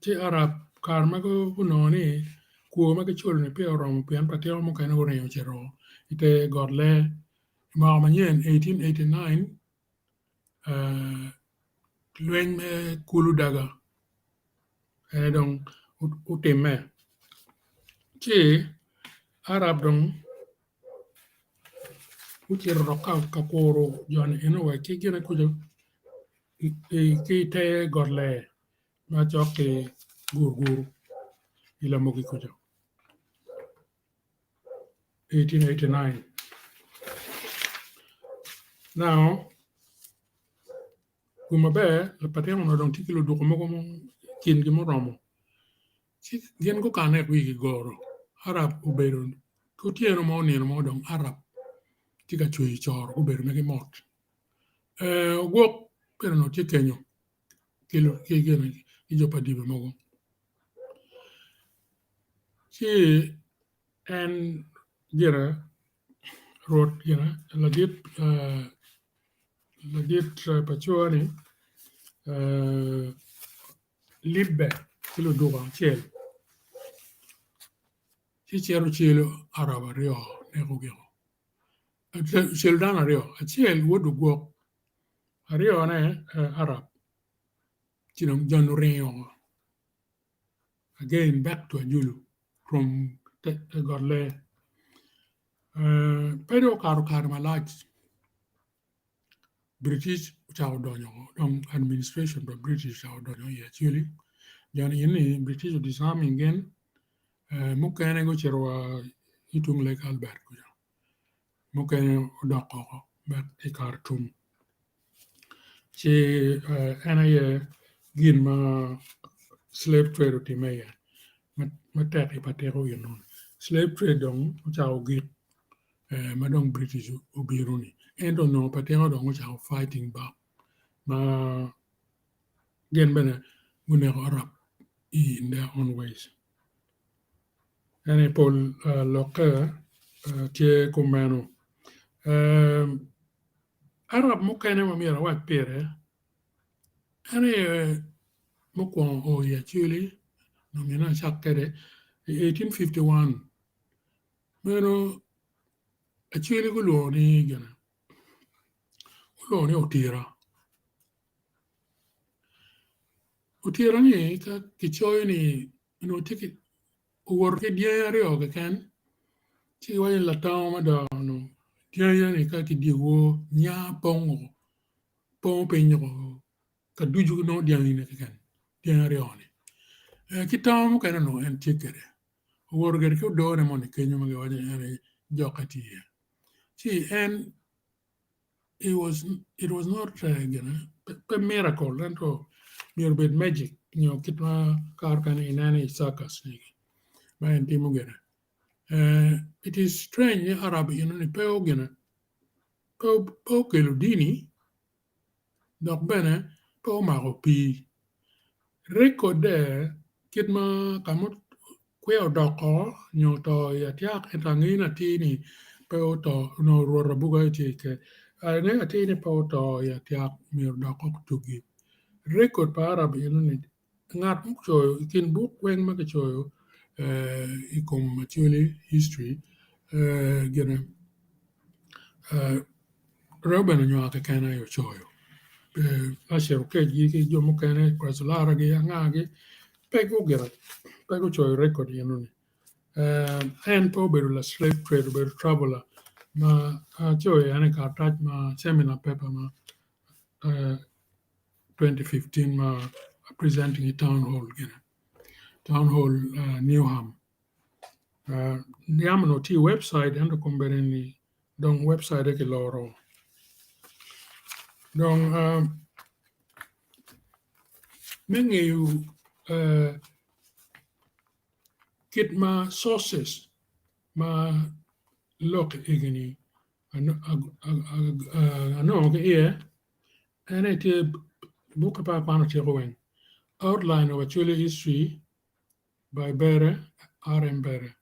ci Arab kare ma gunongo ni kwo ma giculo-ni peya oromo pien patiko mukene guringo ocito i te got lee i mwaka manyen 1889 lweny me kulu daga ene dong otimme ci Arab dong gucito dok ka kuro joni eno wa ki gine kuca ki i te got lee ma cok ki gurguru i Lamogi kuca 1889 Now gum maber lapatin onongo dong tye ki luduku mogo kingi muromo ci gin gukane i wigi goro Arab obedo ki otyeno mo nino mo dong Arab tye ka cweyo coro gubedo megi mot ogwok bene onongo tye kenyo ki jo pa dibe mogo ci en gire rwot gire ladit. ladit paco-ni libbe ki luduka acel ci cito celo Arab aryo nekogiko celo dano aryo acel wod ogwok aryone Arab ci dong joni oringo woko again back to Ajulu from got lee pe dong okato kare malac British ocako donyo dong administration pa British ocako donyo i Acholi joni eni British o disarming gin mukene gucito wa ki tung Lake Albert kuca mukene odok oko back i Khartoum ci en aye gin ma slave trade otimme iye matek i patiko eno slave trade dong ocako gik ma dong British obino ni ento onongo patiko dong ocako fighting back ma gin bene guneko Arab in their own ways. En aye pol lokke tye kumeno. Arab mukene ma myero awac pire en aye mukwongo o i Acholi onongo myero acak kwede i 1851 meno Acholi gulwongo ni gine gulwongo ni Otira. Otira ni ka kicoyo ni onongo tye ki owoto ki dyangi aryo keken ci giwaco ni latango mada onongo dyangi-ni ka ki dyewor nya pongo pongo piny woko ka ducu nongo dyangi-ni keken dyangi aryo-ni ki tango mukene onongo en tye kwede owoto kwede ki odone moni kenyo ma giwaco ni en aye jokke tye iye ci en it was it was not gine pe miracle ento myero obed magic nyo kit ma kare mukene ineno i circus ni ma en timo gire it is strange ni Arab eno ni pe ogine pe okelo dini dok bene pe omako pii rekodde kit ma ka ma kwer odoko nyo oto i atyak ento angeyo ni atir ni pe oto onongo rwot abuga aye tye ike angeyo atir ni pe oto i atyak myero odok otugi rekod pa Arab eno ni ngat mucoyo i kin buk weng ma kicoyo i kom Acholi history gine Reuben Onywar keken aye ocoyo Asher Oketgi ki jo mukene Kracularagi angagi pe gugire pe gucoyo rekod enoni en pe obedo la slave trade obedo traveler ma acoyo en i karatac ma seminar paper ma 2015 ma presenting i town hall gine town hall Newham yam onongo tye i webcite ento kombeddi ni dong webcite kiloro dong me ngeyo kit ma sources ma lok egini anongo ki iye en aye tye bukke pa akwano tyeko weng outline of Acholi history by Bere R.M. Bere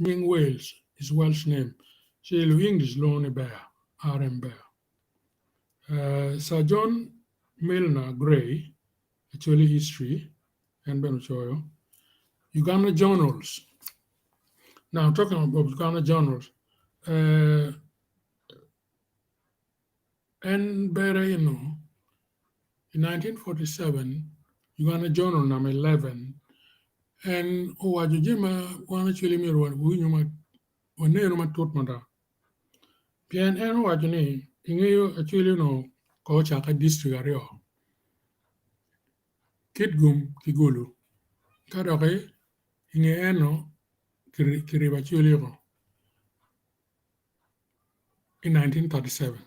nying Wales is Welsh name ci lu English lwongo ni Bear R.M. Bear Sir John Milner Gray Acholi history en bene ocoyo Uganda journals now talking about Uganda journals En bere eno i 1947 Uganda Journal number 11 en owaco jami ma wan Acholi myero wawinyu wanenu matut mada pien en owaco ni ingeyo Acholi onongo kong ocakke district aryo Kitgum ki Gulu ka doki inge eno kiribo Acholi oko. I 1937,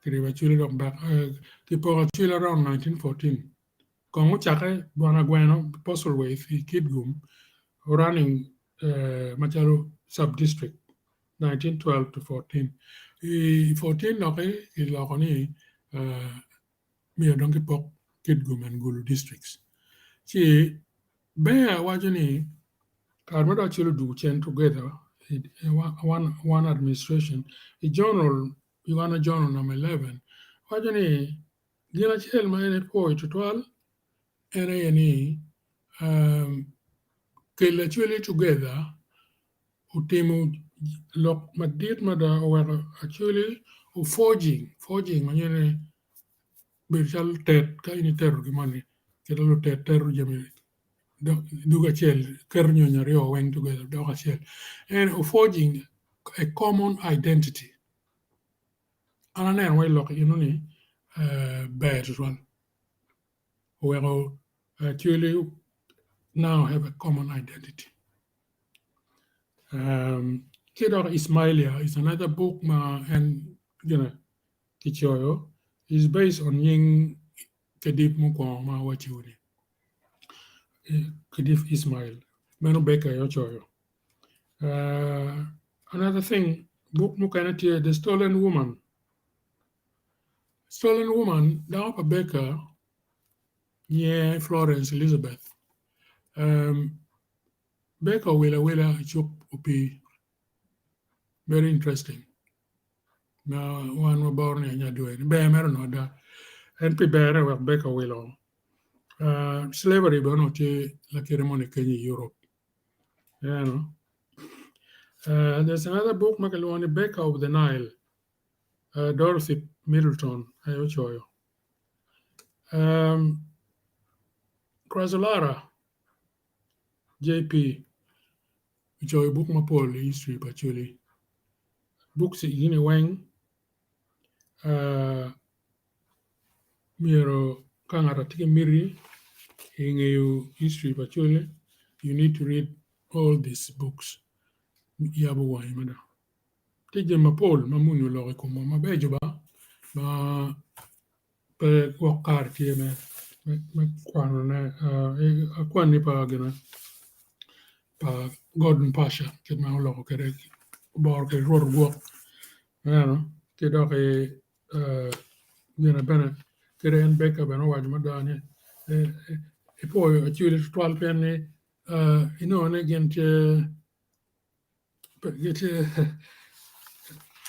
kiribo Acholi dok bak kipoko Acholi around 1914. Kong ocakke Bwana Gweno Postlethwaite i Kitgum running macalo sub-district 1912 to 14. I 14 doki kiloko ni myero dong kipok Kitgum and Gulu districts. Ci Bear waco ni kare ma dong Acholi odwogo cen together one administration i journal Uganda Journal number 11 waco ni gin acel ma en epwoyo tutwal en aye ni kelo Acholi together otimo lok madit mada oweko Acholi o forging, forging ma nyuto ni bedo calo tet ka in iteto gin moni kit ma lutet teto jami dugo acel keto nyonyo aryo weng together doko acel en o forging a common identity an aneno wai lok eno ni ber tutwal oweko Acholi now have a common identity. Ki dok Ismailia is another book ma en gine kicoyo is based on nying Khedive mukwongo ma awaciwu ni Khedive Ismail meno Baker aye ocoyo. Another thing buk mukene tye The Stolen Woman. Stolen Woman dako pa Baker nyinge Florence Elizabeth Baker owilo awila i cuk opii very interesting ma wan waboro ni anya dwe ni ber mere onongo ada en pi berre wek Baker owilo slavery bene onongo tye lakite moni kenyo i Europe ineno there's another book ma kilwongo ni Baker of the Nile Dorothy Middleton aye ocoyo Crazolara JP ocoyo buk mapol i history pa Acholi. Books gini weng myero ka ngat tye ki miti i ngeyo history pa Acholi you need to read all these books yabo wangi mada. Tye jami mapol ma muni oloko i komwa mabeco ba ma pe gwok kare tye me kwanone akwanni pa gine pa Gordon Pasha kit ma oloko kwede oboro kwede rwot ogwok ineno ki dok gine bene kede en Baker bene owaco mada ni epwoyo Acholi tutwal pien ni inongo ni gin tye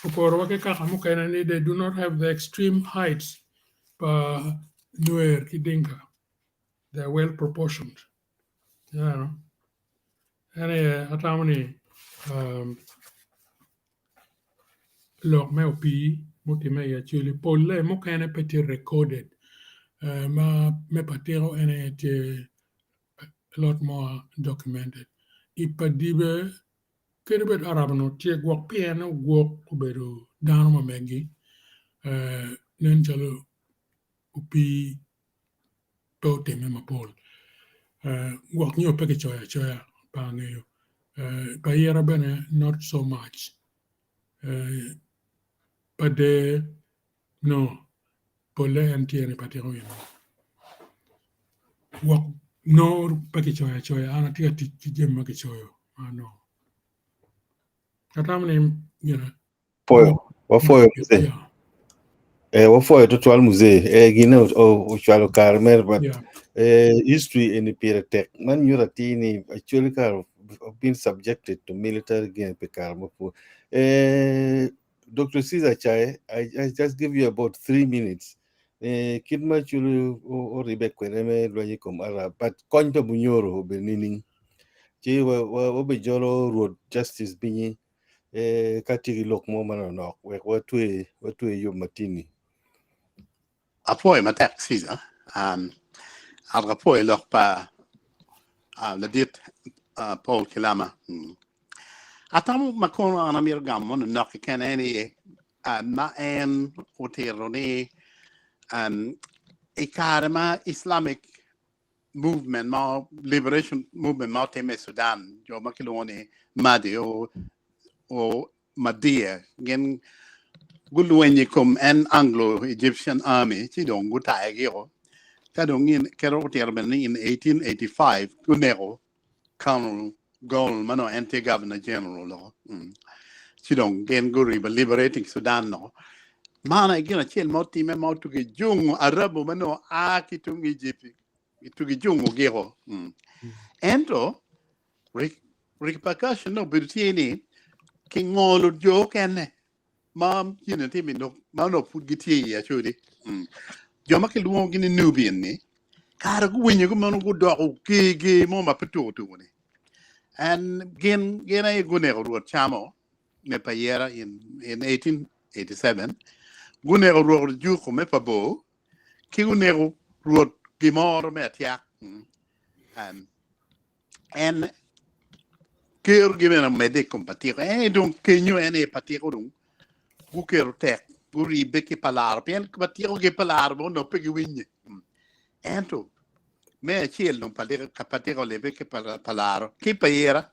Oporowa ki kaka mukene ni they do not have the extreme heights pa Nuer ki Dinka. They are well proportioned. Ineno? En aye atamo ni lok me opii mutimme i Acholi polle mukene pe tye recorded ma me patiko en aye tye a lot more documented. I pa dibe kadi bed Arab onongo tye gwok pien ogwok obedo dano ma megi nen calo opii pe otimme mapol gwok nyo pe kicoyo acoya pe angeyo pa ira bene not so much pa der no polle en tye ni patiko gin mo gwok nongo pe kicoyo acoya an atye ka tic ki jami ma kicoyo ma anongo atamo ni gina Pwoyo, wapwoyo mzee. yeah Eh, wapwoyo tutwal mzee. Eh, gine ocwalo kare mere but yeah eh, history eni pire tek. Man nyuto atir ni actually kare been subjected to military gin pi kare mapol. Eh, Dr. Caesar Chai, I just give you about 3 minutes. Eh, kit ma culu oribe kwede me lweny i kom Arab, but kony pa Bunyoro obedo nining? Ci wabijolo Rwot Justice Binyi eh, ka tye ki lok mo manonok wek watwe yub matini. Apwoyo matek Caesar. An apwoyo lok pa ladit Paul Kilama. Atamo ma kono an amito gamo mono nok keken en aye ma en otito ni i kare ma Islamic movement ma liberation movement ma otimme i Sudan jo ma kilwongo ni Mahdi o Mahdia gin gulweny i kom en Anglo-Egyptian Army ci dong gutaye giko ka dong in kero otito bene ni in 1885 guneko Colonel Gold ma nongo en tye Governor General loko ci dong gin guribo liberating Sudan no man aye gin acel ma otime ma otugo jungo Arabu ma nongo a ki tung Egypt gitugo jungo giko ento repercussion obedo tye ni kingolo jo okene. ma gin tye mi nok ma onongo pud gitye i Acholi. Mm. Jo ma kilwongogi ni Nubian ni kare guwinyo ki mono gudoko ger ger mo ma pe tuko tuko ni. And gin gin aye guneko Rwot Camo me Payera in, in 1887. Guneko Rwot Juko me Pabor ki guneko Rwot Gimoro me Atyak. Mm. Um, en kerogi bene omedde i kom patiko en aye dong kenyo en aye patiko dong guketo tek guribbe ki palaro pien patiko ki palaro bene onongo pe giwinye ento me acel dong patiko olibbe ki palaro ki payira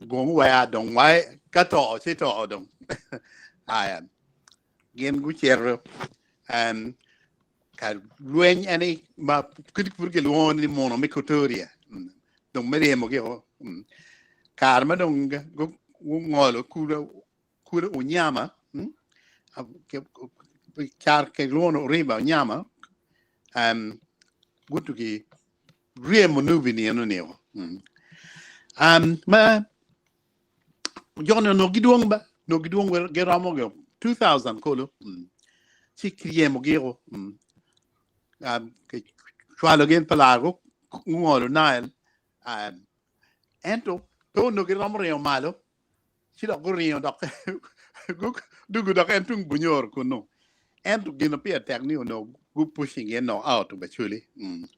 gong waya dong wai ka to ci to dong aya gin gucito um, ka lweny en ni ma kit pud gilwongo ni muno me Equatoria mm, dong me ryemogi o mm. Kare ma dong gu- gungolo kulu kulu Unyama mm, a- ke- car kilwongo ni Oriba Unyama um, gutugi ryemo nubi ni eno ni o mm. Um, ma Jo-ni onongo gidwong ba, onongo gidwong giromo 2000 kulu. Mm. Ci kiryemogi o. Mm. Um, kicwalo gin pa laro gungolo Nile. Um, ento pe onongo giromo ringo malo ci dok guringo dok dugu dok en tung Bunyoro kunnu. Ento gin ma pire tek ni onongo gu pushing gin no out of Acholi. Mm.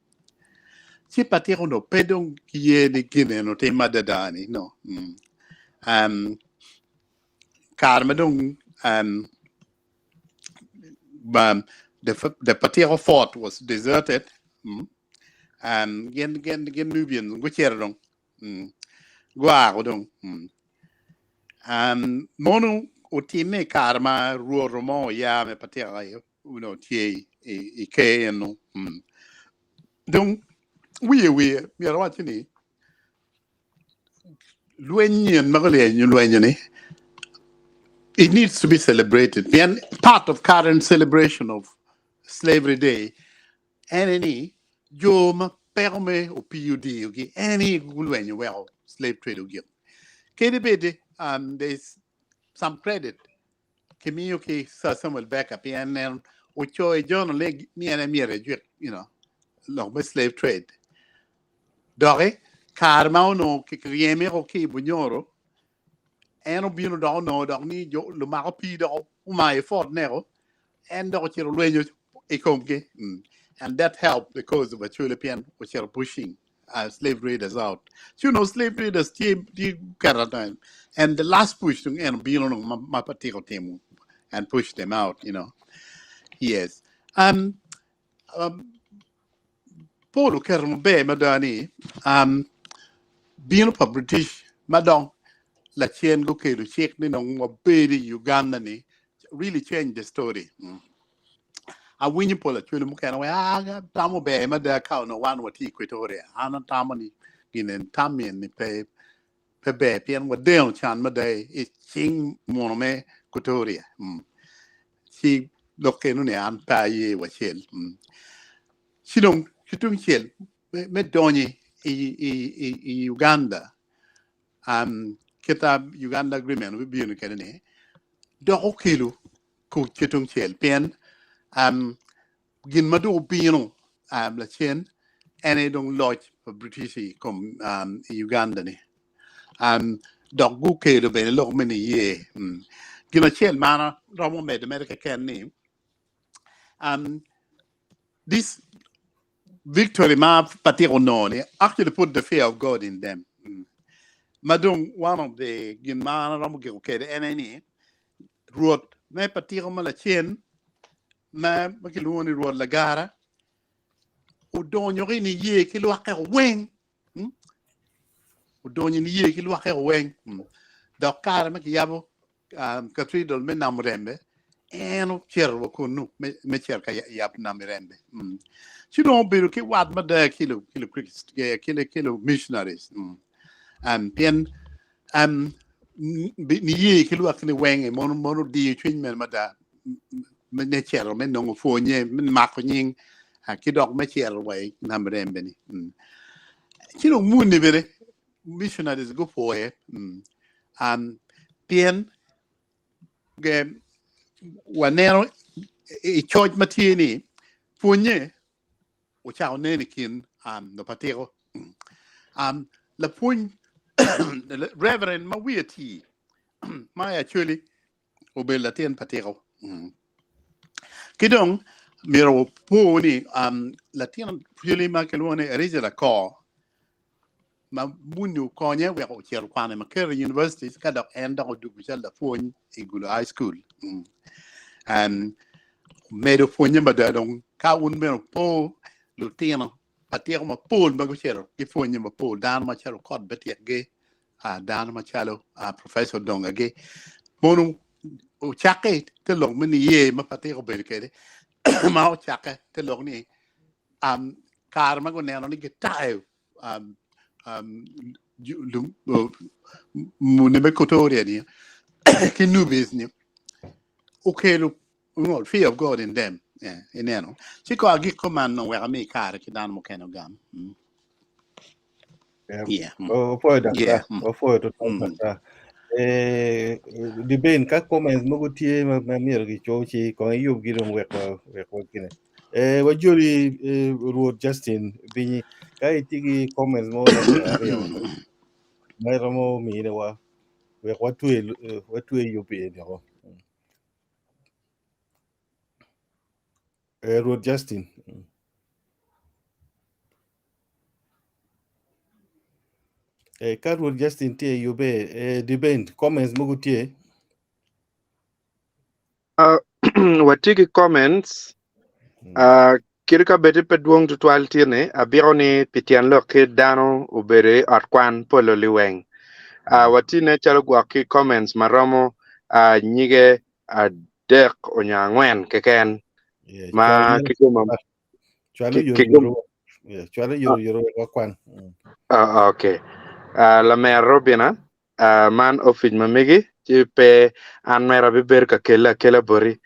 Ci Patik onongo pe dong ki ye ni gin eno tim adada ni no. Mm. Um, kare ma dong um, um, the, the Patiko fort was deserted. Mm. Um, gin, gin, gin Nubians gucito dong. Mm. Guako dong. Mm. Um, mono otimme i kare ma rwot mo oya me Patiko aye onongo tye i ker eno. Mm. Dong wiye wiye myero awac ni lweny nyen ma gulyenyo lwenyo ni it needs to be celebrated. Pien part of current celebration of slavery day ene ni jo ma peko me opii odiyogi ene ni gulwenyo weko slave trade ogik. Kadi bed um, there's some credit kimiyo ki Sir Samuel Baker pien en ocoyo i journal ni ni en aye myero ejwik you know, lok me slave trade. Doki kare ma onongo kiryeme ko ki i Bunyoro en obino dok onongo dok ni jo lumak opii dok omayo fort neko en dok ocito olwenyo i komgi mm. And that helped the cause of Acholi pien ocito pushing uh, slave raiders out. So, you know, slave raiders tye tye keto time. And the last push dong en obino dong ma, ma Patiko timo and push them out, you know. Yes. Um, um, Paul oketo maber mada ni um, bino pa British ma dong lacen gukelo cik ni dong wabed i Uganda ni really change the story. Mm. Awinyo pol acwele mukene wai ah tamo ber mada ka onongo wan watye i Equatoria. An atamo ni gin en tam en ni pe pe ber pien wadeno can mada i cing muno me Equatoria. Mm. Ci lok eno ni an pe aye wacel. Mm. Ci dong ki tung cel me, me donyo i, i, i, i Uganda um, kita Uganda Agreement bibino kede ni dok okelo kuc ki tung cel pien um, gin ma dong obino um, lacen en aye dong loc pa British i kom um, i Uganda ni um, dok gukelo bene lok me niye mm. Gin acel ma an aromo medo mere keken ni um, this victory ma Patik onongo ni actually put the fear of God in them. Mm. Ma dong one of the gin ma an aromo giko kede en aye ni Rwot me Patiko ma lacen ma ma kilwongo ni Rwot Lagara odonyo ki niye ki lwakke weng. Mm? Odonyo niye ki lwakke weng. Mm. Dok kare ma kiyabo um, cathedral me Namurembe en ocito wa kunnu me, me cito ka yabo Namirembe. Mm. Ci dong obedo ki wat mada ki lu, ki lu, ki lu, ki lu missionaries. Mm. Um, pien um, niye ki lwak ni weng mono mono diyo cwiny mene mada me cito me nongo pwonye me mako nying ki dok me cito wa i Namirembe ni. Mm. Ci dong muni bene missionaries gupwoye mm. um, pien waneno i coc ma tye ni pwonye ocako nen i kin lupatiko. Lapwony Reverend ma wiye tii ma i Acholi obedo latin patiko. Ki dong myero wapo ni latin Acholi ma kilwongo ni Erija Lakor ma muni okonye wek ocit okwano i Makerere University ka dok en dok odwogo calo lapwony i Gulu High School. Omedo pwonye mada dong ka wun bene wupo lutino patiko mapol ma gucito ki pwonye mapol dano macalo Okot Betyekgi dano macalo Professor Dongagi mono ocakke te lok me niye ma patiko obedo kwede ma ocakke te lok ni kare ma guneno ni gitayo muni me Equatoria ni ki Nubis ni okelo fear of God in them ineno ci ko agik kuman nongo wek ami kare ki dano mukene ogam. Yeah. Opwoyo daktar, opwoyo tutwal daktar. Dibin ka comments mogo tye ma myero gico ci kong iyubgi dong wek wek gine. Wajoli Rwot Justin Binyi ka itye ki comments mo aryo ma iromo mine wa wek watwe watwe yub eni woko. Rwot Justin. Ka Rwot Justin tye yubbe dibin comments mogo tye. Watye ki comments. Kit ka bedi pe dwong tutwal tye-ni, abiko ni pi tyen lok ki dano obedo i ot kwan polo liweng. Watye ne calo gwok ki comments ma romo nyige adek onyo angwen keken ma kiguma Cwalo yoro yoro. Cwalo yoro yoro wek wakwan. Okay. Lamer Robina, man opic ma megi ci pe an mere abibedo ka kelle akela boti.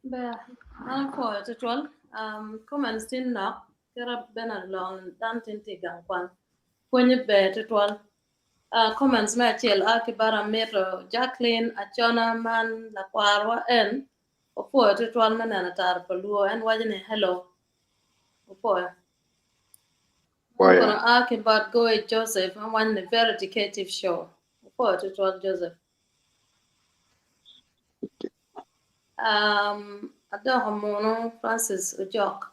Ber, an apwoyo tutwal. Comments tin nok, kit Bernard oloko ni dano tin tye i gang kwan. Pwonye ber tutwal. Comments me acel a ki bot Amito Jacqueline Acona man lakwarwa en opwoyo tutwal me neno tara pa luo en waco ni hello. Opwoyo. Opwoyo. Kono a ki bot Goe Joseph ma waco ni very educative show. Opwoyo tutwal Joseph. Adoko munu Francis Ojok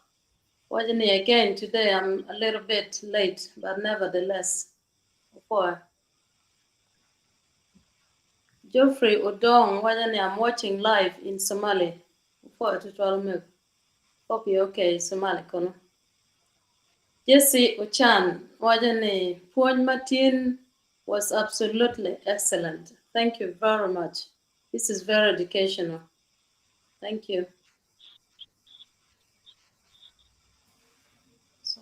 waco ni again today I'm a little bit late but nevertheless opwoyo. Geoffrey Odong waco ni I'm watching live in Somali. Opwoyo tutwal omego. Hope you're okay Somali kono. Jesse Ochan waco ni pwony ma tin was absolutely excellent. Thank you very much. This is very educational. Thank you. So,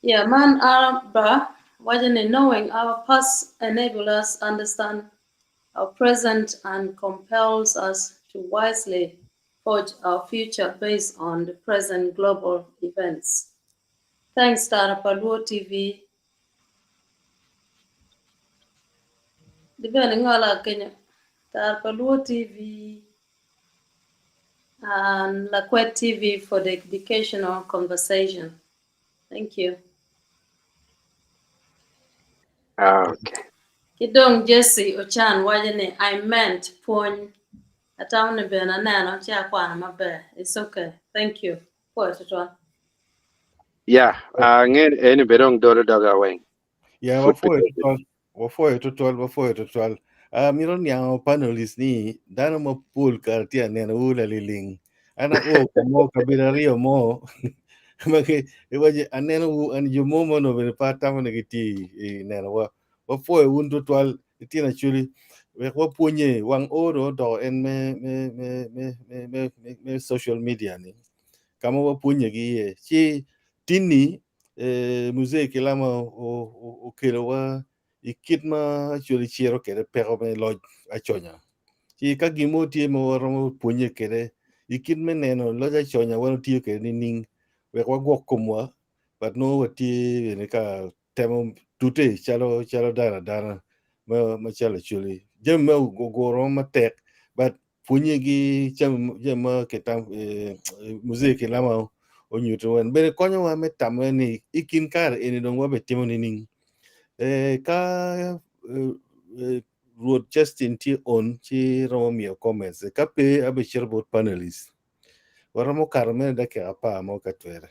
yeah, man Araba waco ni knowing our past enable us understand our present and compels us to wisely forge our future based on the present global events. Thanks Tara pa Luo TV. Di bene ngola kenyo. Tara pa Luo TV and Lakwet TV for the educational conversation. Thank you. Okay. Ki dong Jesse Ochan waco ni I meant pwony. Atamo ni bene aneno ci akwano maber. It's okay. Thank you. Pwoyo tutwal. Yeah, ange eni be dong dolo doga weng. Yeah, Pud pe wapwoyo tutwal. Wapwoyo tutwal, wapwoyo tutwal. Mito niango panelist ni dano mapol kare tye aneno wu laliling. An ao ka mo kabedo aryo mo ma ki iwaci aneno wu an jo mo ma onongo bene pe atamo ni gitye i nenowa. Wapwoyo wun tutwal itino Acholi wek wapwonye wang o dong odoko en me me me me me me me me social media ni ka ma wapwonye ki iye ci tinni Muzee Kilama okelowa i kit ma Acholi ciro kwede peko me loc aconya. Ci ka gin mo tye ma waromo pwonye kwede i kit me neno loc aconya wan otiyo kwede nining wek wagwok komwa but nongo watye bene ka temo tute calo calo dano adana ma macalo Acholi. Jami ma oguro matek but pwonye gi jami jami ma kitam muzee Kilama onyuto wen bene konyowa me tame ni i kin kare eni dong wabitimo nining. Ka Rwot Justin tye on ci romo miyo comments ka pe abicito bot panelist. Waromo kato meno dakika apar mo ka twere.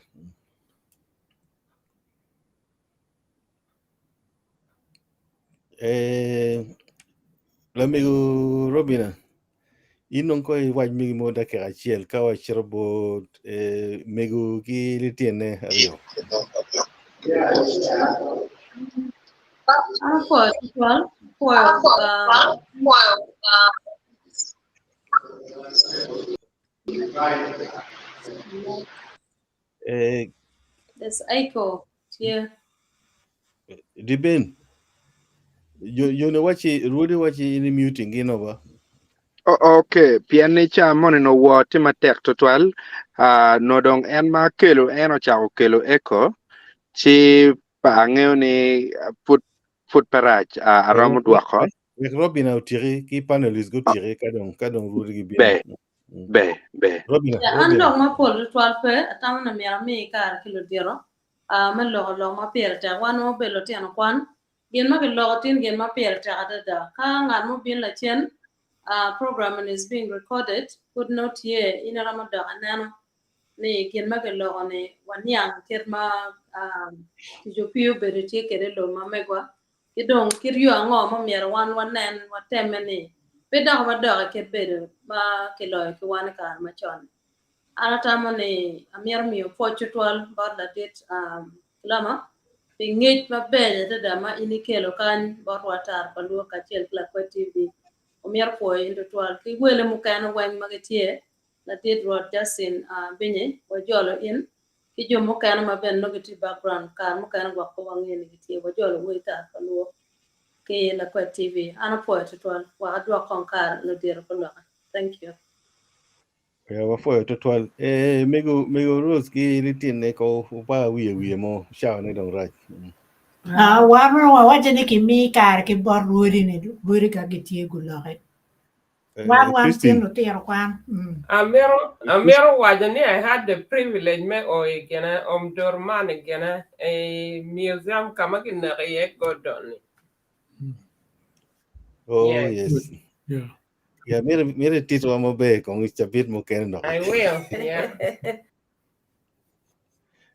Lamego Robina, in dong ko iwac megi mo dakika acel ka wacito bot mego ki litine aryo. An apwoyo tutwal, apwoyo There's echo here. Dibin, yone waci, Rwodi waci in muting gino ba? Oh, okay, pien ni ca moni no wor tye matek tutwal, uh, no dong en ma kelo en ocako kelo echo, ci pa angeyo ni pud pud pe rac, uh, aromo dwoko. Wek Robina otyeki ki panelist gutyeki ka dong ka dong Rwodi gibino. Ber, ber, ber. Robina, Yeah, an Robina. lok mapol tutwal pe, atamo ni myero ami kare ki ludito uh, me loko lok ma pire tek. Wan wabedo lutino kwan, gin ma kiloko tin gin ma pire tek adada. Ka ngat mo bino lacen, uh, program is being recorded, pud nongo tye, in iromo dok ineno ni gin ma kiloko ni waniang kit ma um, tic opii obedo tye kwede i lobo ma megwa. Ki dong kit yo ango ma myero wan wanen watemme ni pe dok wadok i kit bedo ma kiloyo ki wan i kare macon-ni? An atamo ni amito miyo pwoc tutwal bot ladit Kilama pi ngec maber adada ma in ikelo kany bot wa Tara pa Luo kacel ki Lakwed TV. Omito pwoyo in tutwal ki wele mukene weng ma gitye, ladit Rwot Justin Binyi wajolo in ki jo mukene ma bene nongo gitye i background kare mukene gwok pe wangeyo ni gitye wajolo wel tar pa luo ki Lakwed TV. An apwoyo tutwal wek adwok kong kare ludito pa loka. Thank you. Ya wapwoyo tutwal. Eh, mego mego Rose ki litine ko upa wiye wiye mo cawa ne dong rac. Ah, wan wawaco ni kimi kare ki bot rwodi ni rwodi ka gitye guloki. Wan wan Christine. tin lutino kwan. Mm. Amito amito waco ni I had the privilege me o i gine Omdurman i gine i museum ka ma kineko iye Gordon ni. Oh Yes. yes. Yeah. Yeah, mito mito ititwa maber kong i cabit mukene dok. I will. Yeah.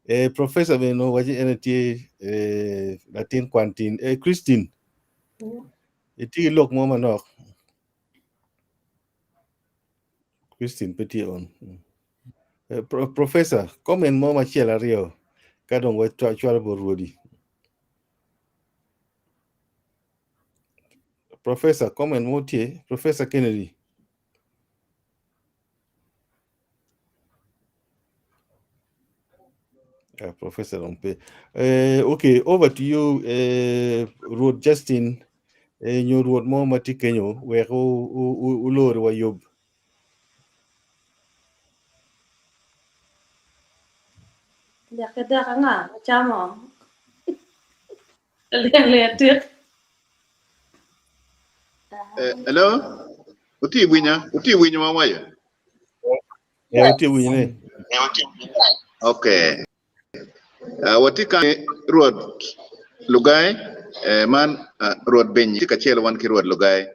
Eh, professor bene owaco en tye eh, latin kwan tin. Eh, Christine, itye ki lok mo manok. Christine pe tye on. Eh, pro professor, comment mo macel aryo ka dong wacwalo bot rwodi. Professor, comment mo tye. Professor Kennedy. Professor dong pe. Eh, okay, over to you, eh, Rwot Justin, eh, nyo Rwot mo ma tye kenyo wek ulor wa yub. Lek dek anga macamo? Lek lek atik. Eh, hello? Uti winya? Uti winyo ma wayo? Eh, uti winyo ne. Okay. Watye kany Rwot Lugai, eh, man uh, Rwot Beny tye kacel wan ki Rwot Lugai.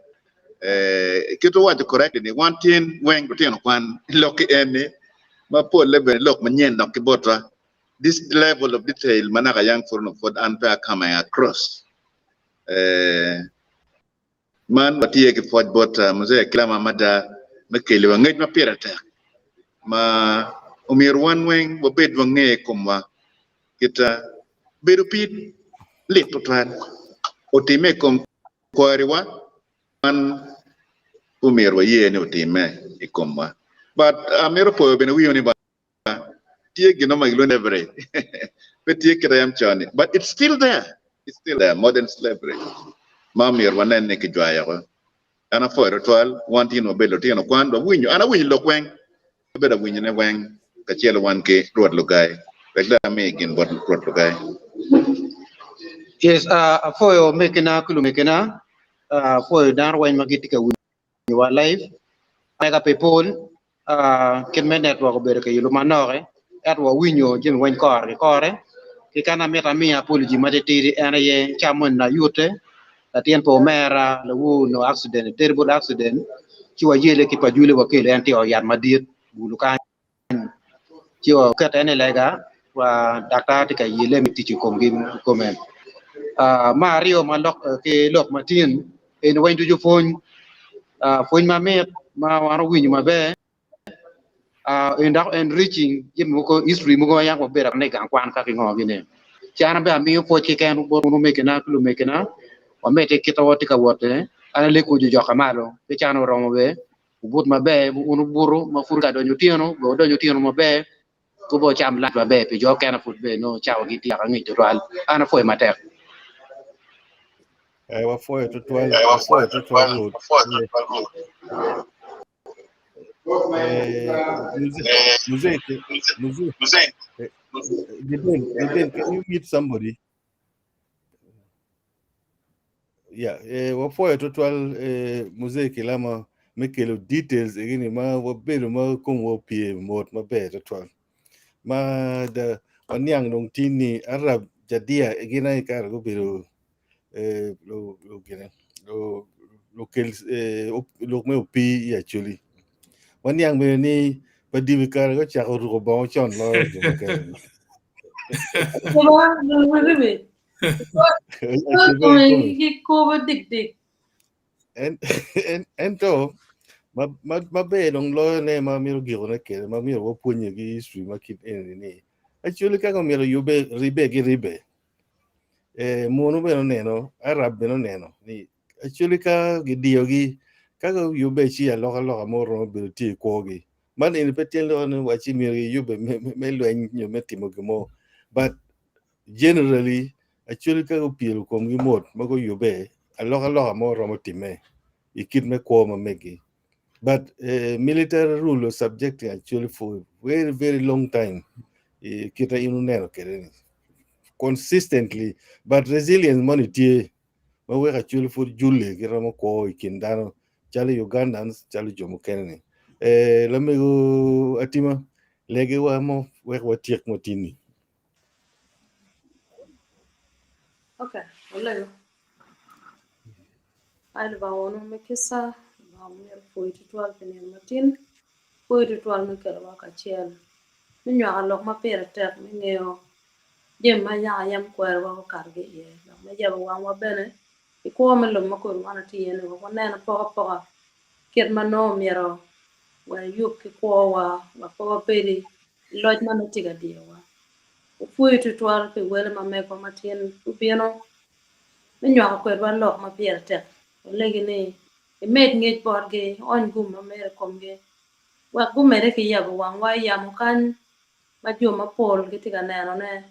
Eh, kit owaco correctly ni wan tin weng lutino kwan lok ki en ni ma polle bene lok manyen dok ki botwa. This level of detail ma naka yang pud onongo pud an pe akame across. Eh, Man watye ki pwoc bot Muzee Kilama mada me keliwa ngec ma pire tek ma omyero wan weng wabed wange i komwa kit bedo pi lit tutwal otime i kom kwariwa man pe omyero waye ni otime i komwa but amito poyo bene wiu ni ba tye gin mo ma gilwongo ni slavery pe tye kite yam con-ni but it's still there it's still there modern slavery ma myero wanen ni kijwayo woko. An apwoyo tutwal wan tin wabedo lutino kwan wawinyo an awinyo lok weng abedo awinyone weng kacel wan ki Rwot Lugai wek dong ami gin bot Rwot Lugai. Yes, apwoyo omegina ki lumegina, apwoyo dano weng ma gitye ka winyowa live. Mega pe pol, kit me network obedo ka yelo manok ento wawinyo jami weng kore ki kore. Ki kan amito amiya apology matitidi en aye ca moni nayute latin pa omera lawor onongo accident, terrible accident ci wayele ki pa jule wakelo en tye i ot yat madit bulu kany. Ci waketo en i lega wa daktar tye ka yelle me tic i kome. Me aryo ma lok ki lok ma tin eni weng ducu pwony, pwony mamit ma wan owinyo maber en dok enriching jami mogo history mogo ma yam wabedo akene i gang kwan kaka ingo gini. Ci an bene amiyo pwoc keken bot omegina ki lumegina wamedde kit ma watye ka wot-ti an alego jojok malo ki can oromo bene Wubut maber, wun wubuto ma pud ka donyo otyeno, wek wudony otyeno maber, gube wucam lac maber pi jo okene pud bene nongo cawagi tye angec tutwal. An apwoyo matek. Eh, wapwoyo tutwal, wapwoyo tutwal Rwot. Eh, Mzee, Mzee, Mzee, eh, Gideon, Gideon, can you mute somebody? Yeah, eh, wapwoyo tutwal eh, Mzee Kilama me kelo details egini ma wabedo ma komwa opye mot maber tutwal. Ma da waniang dong tin ni Arab Jadia gin aye kare gubedo eh, lu, lu, gine, lu, lukel eh, op, lok me opii i Acholi. Waniang bene ni pa dibi kare gucako ruko bongo con loyo jo mukene. Kuma, ribi. Gikobo dikdik. Ento maber dong loyo ne ma myero gikone kede ma myero wapwonye ki history ma kit eni ni actually kaka myero yube ribe ki ribe eh, munu bene oneno Arab bene oneno ni actually ka gidiyogi ka guyube ci alokaloka mo romo bedo tye i kwogi man eni pe tyen loko ni waci myero giyube me lweny nyo me timo gin mo but Generally, actually ka gupyelo komgi mot ma guyubbe, alokaloka mo romo timme i kit me kwo ma megi. But eh, military rule was subjecting actually for very, very long time i kite in oneno kwede ni. Consistently, but resilience moni tye ma weko actually pud julle giromo kwo i kin dano calo Ugandans, calo jo mukene ni. Eh, lamego Atima, legiwa mo wek watyek matini. Okay, walego. Ai Lubanga wonu me kica, Lubanga myero pwoyi tutwal pi nino matin, pwoyi tutwal me kelowa kacel, me nywako lok ma pire tek me ngeyo jami ma yaka yam kwerowa gukato ki iye, dok me yabo wangwa bene i kwo me lobo ma kodi wan watye iye-ni wek wanen apokapoka kit ma nongo myero wayub ki kwowa wek pe wabed i loc ma nongo tye ka diyowa. Wapwoyo tutwal pi wele ma megwa ma tin gubino me nywako kwedwa lok ma pire tek. Walegi ni imed ngec botgi, iony gum ma mere i komgi wek gumedde ki yabo wangwa i yamo kany ma jo mapol gitye ka nenone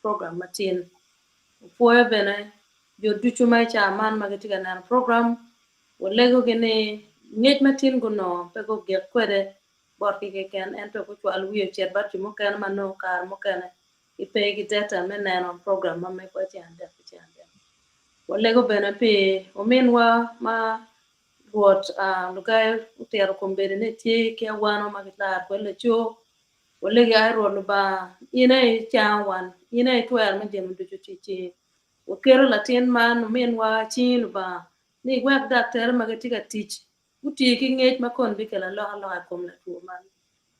program ma tin. Wapwoyo bene jo ducu ma i caa man ma gitye ka neno program. Walegogi ni ngec ma tin gunongo pe gugik kwede botgi keken ento gucwal wiye ocit bot jo mukene ma nongo kare mukene gipe ki data me neno program ma megwa ceng adek ki ceng adek. Walego bene pi ominwa ma Rwot Lugayo otito kombeddi ni tye ki awano ma gilaro kwede laco. Walegi ai Rwot Lubanga, in aye icango wan, in aye itwero me jami ducu tye i cingi. Waketo latin man ominwa i cingi Lubanga ni iwek daktere ma gitye ka tic guti ki ngec ma kon bikelo alokaloka i kom latwo man.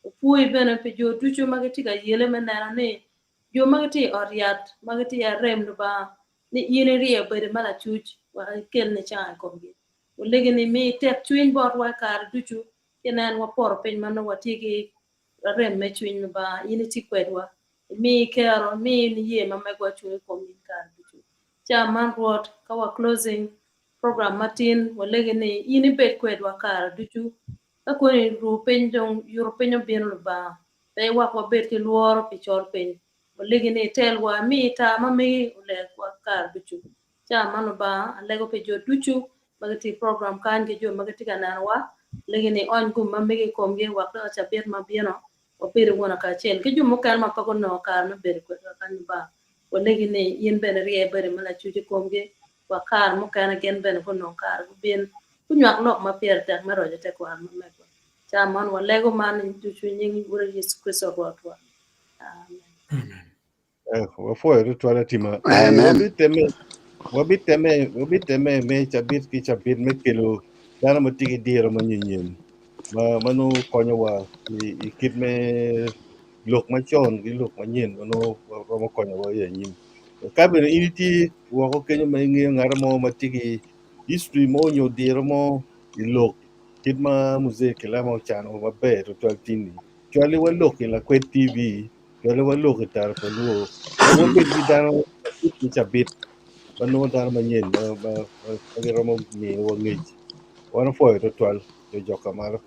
Opwoyi bene pi jo ducu ma gitye ka yele me neno ni jo ma gitye i ot yat ma gitye i arem Lubanga ni in iryeyo bedo ma lacuc wek ikel nicang i komgi. Walegi ni mi tek cwiny botwa i kare ducu ci nen wapoto piny ma nongo watye ki arem me cwiny Lubanga in itye kwedwa. Imi kero, imi niye ma megwa cung i kom in kare ducu. Ca man Rwot, ka wa closing program matin, walegi ni in ibed kwedwa kare ducu. Ka koni ruu piny dong yuto piny obino Lubanga, pe iwek wabed ki lworo pi col piny. Walegi ni itelwa, imi tar ma megi olerwa kare ducu. Ca man Lubanga, alego pi jo ducu ma gitye i program kany ki jo ma gitye ka nenowa, alegi ni iony gum ma megi i komgi wek dok i cabit ma bino wabedo wunu kacel ki jo mukene ma pe gunongo kare me bedo kwedwa kany Lubanga. Walegi ni in bene irye bade ma lacuc i komgi wek kare mukene gin bene gunong kare gubin gunywak lok ma pire tek me roco tekwaro ma megwa. Ca man walego man ducu i nying Wode Yecu Kricito Rwotwa. Amen. Eh, wapwoyo tutwal atima. Eh, Amen. wabiteme wabiteme wabiteme me cabit ki cabit me kelo dano ma tye ki diro ma nyenyen ma ma nongo konyowa i, i kit me lok macon ki lok manyen ma nongo romo konyowa i anyim. Ka bene in itye woko kenyo ma ingeyo ngat mo ma tye ki history mo nyo diro mo i lok kit ma Muzee Kilama ocano maber tutwal tin-ni, cwali wa lok i Lakwed TV Cwale walok i tara pa luo wek wabed ki dano cabit ki cabit ma nongo dano manyen ma ma ma giromo miyowa ngec. Wan opwoyo twatwal jo jok kamalo.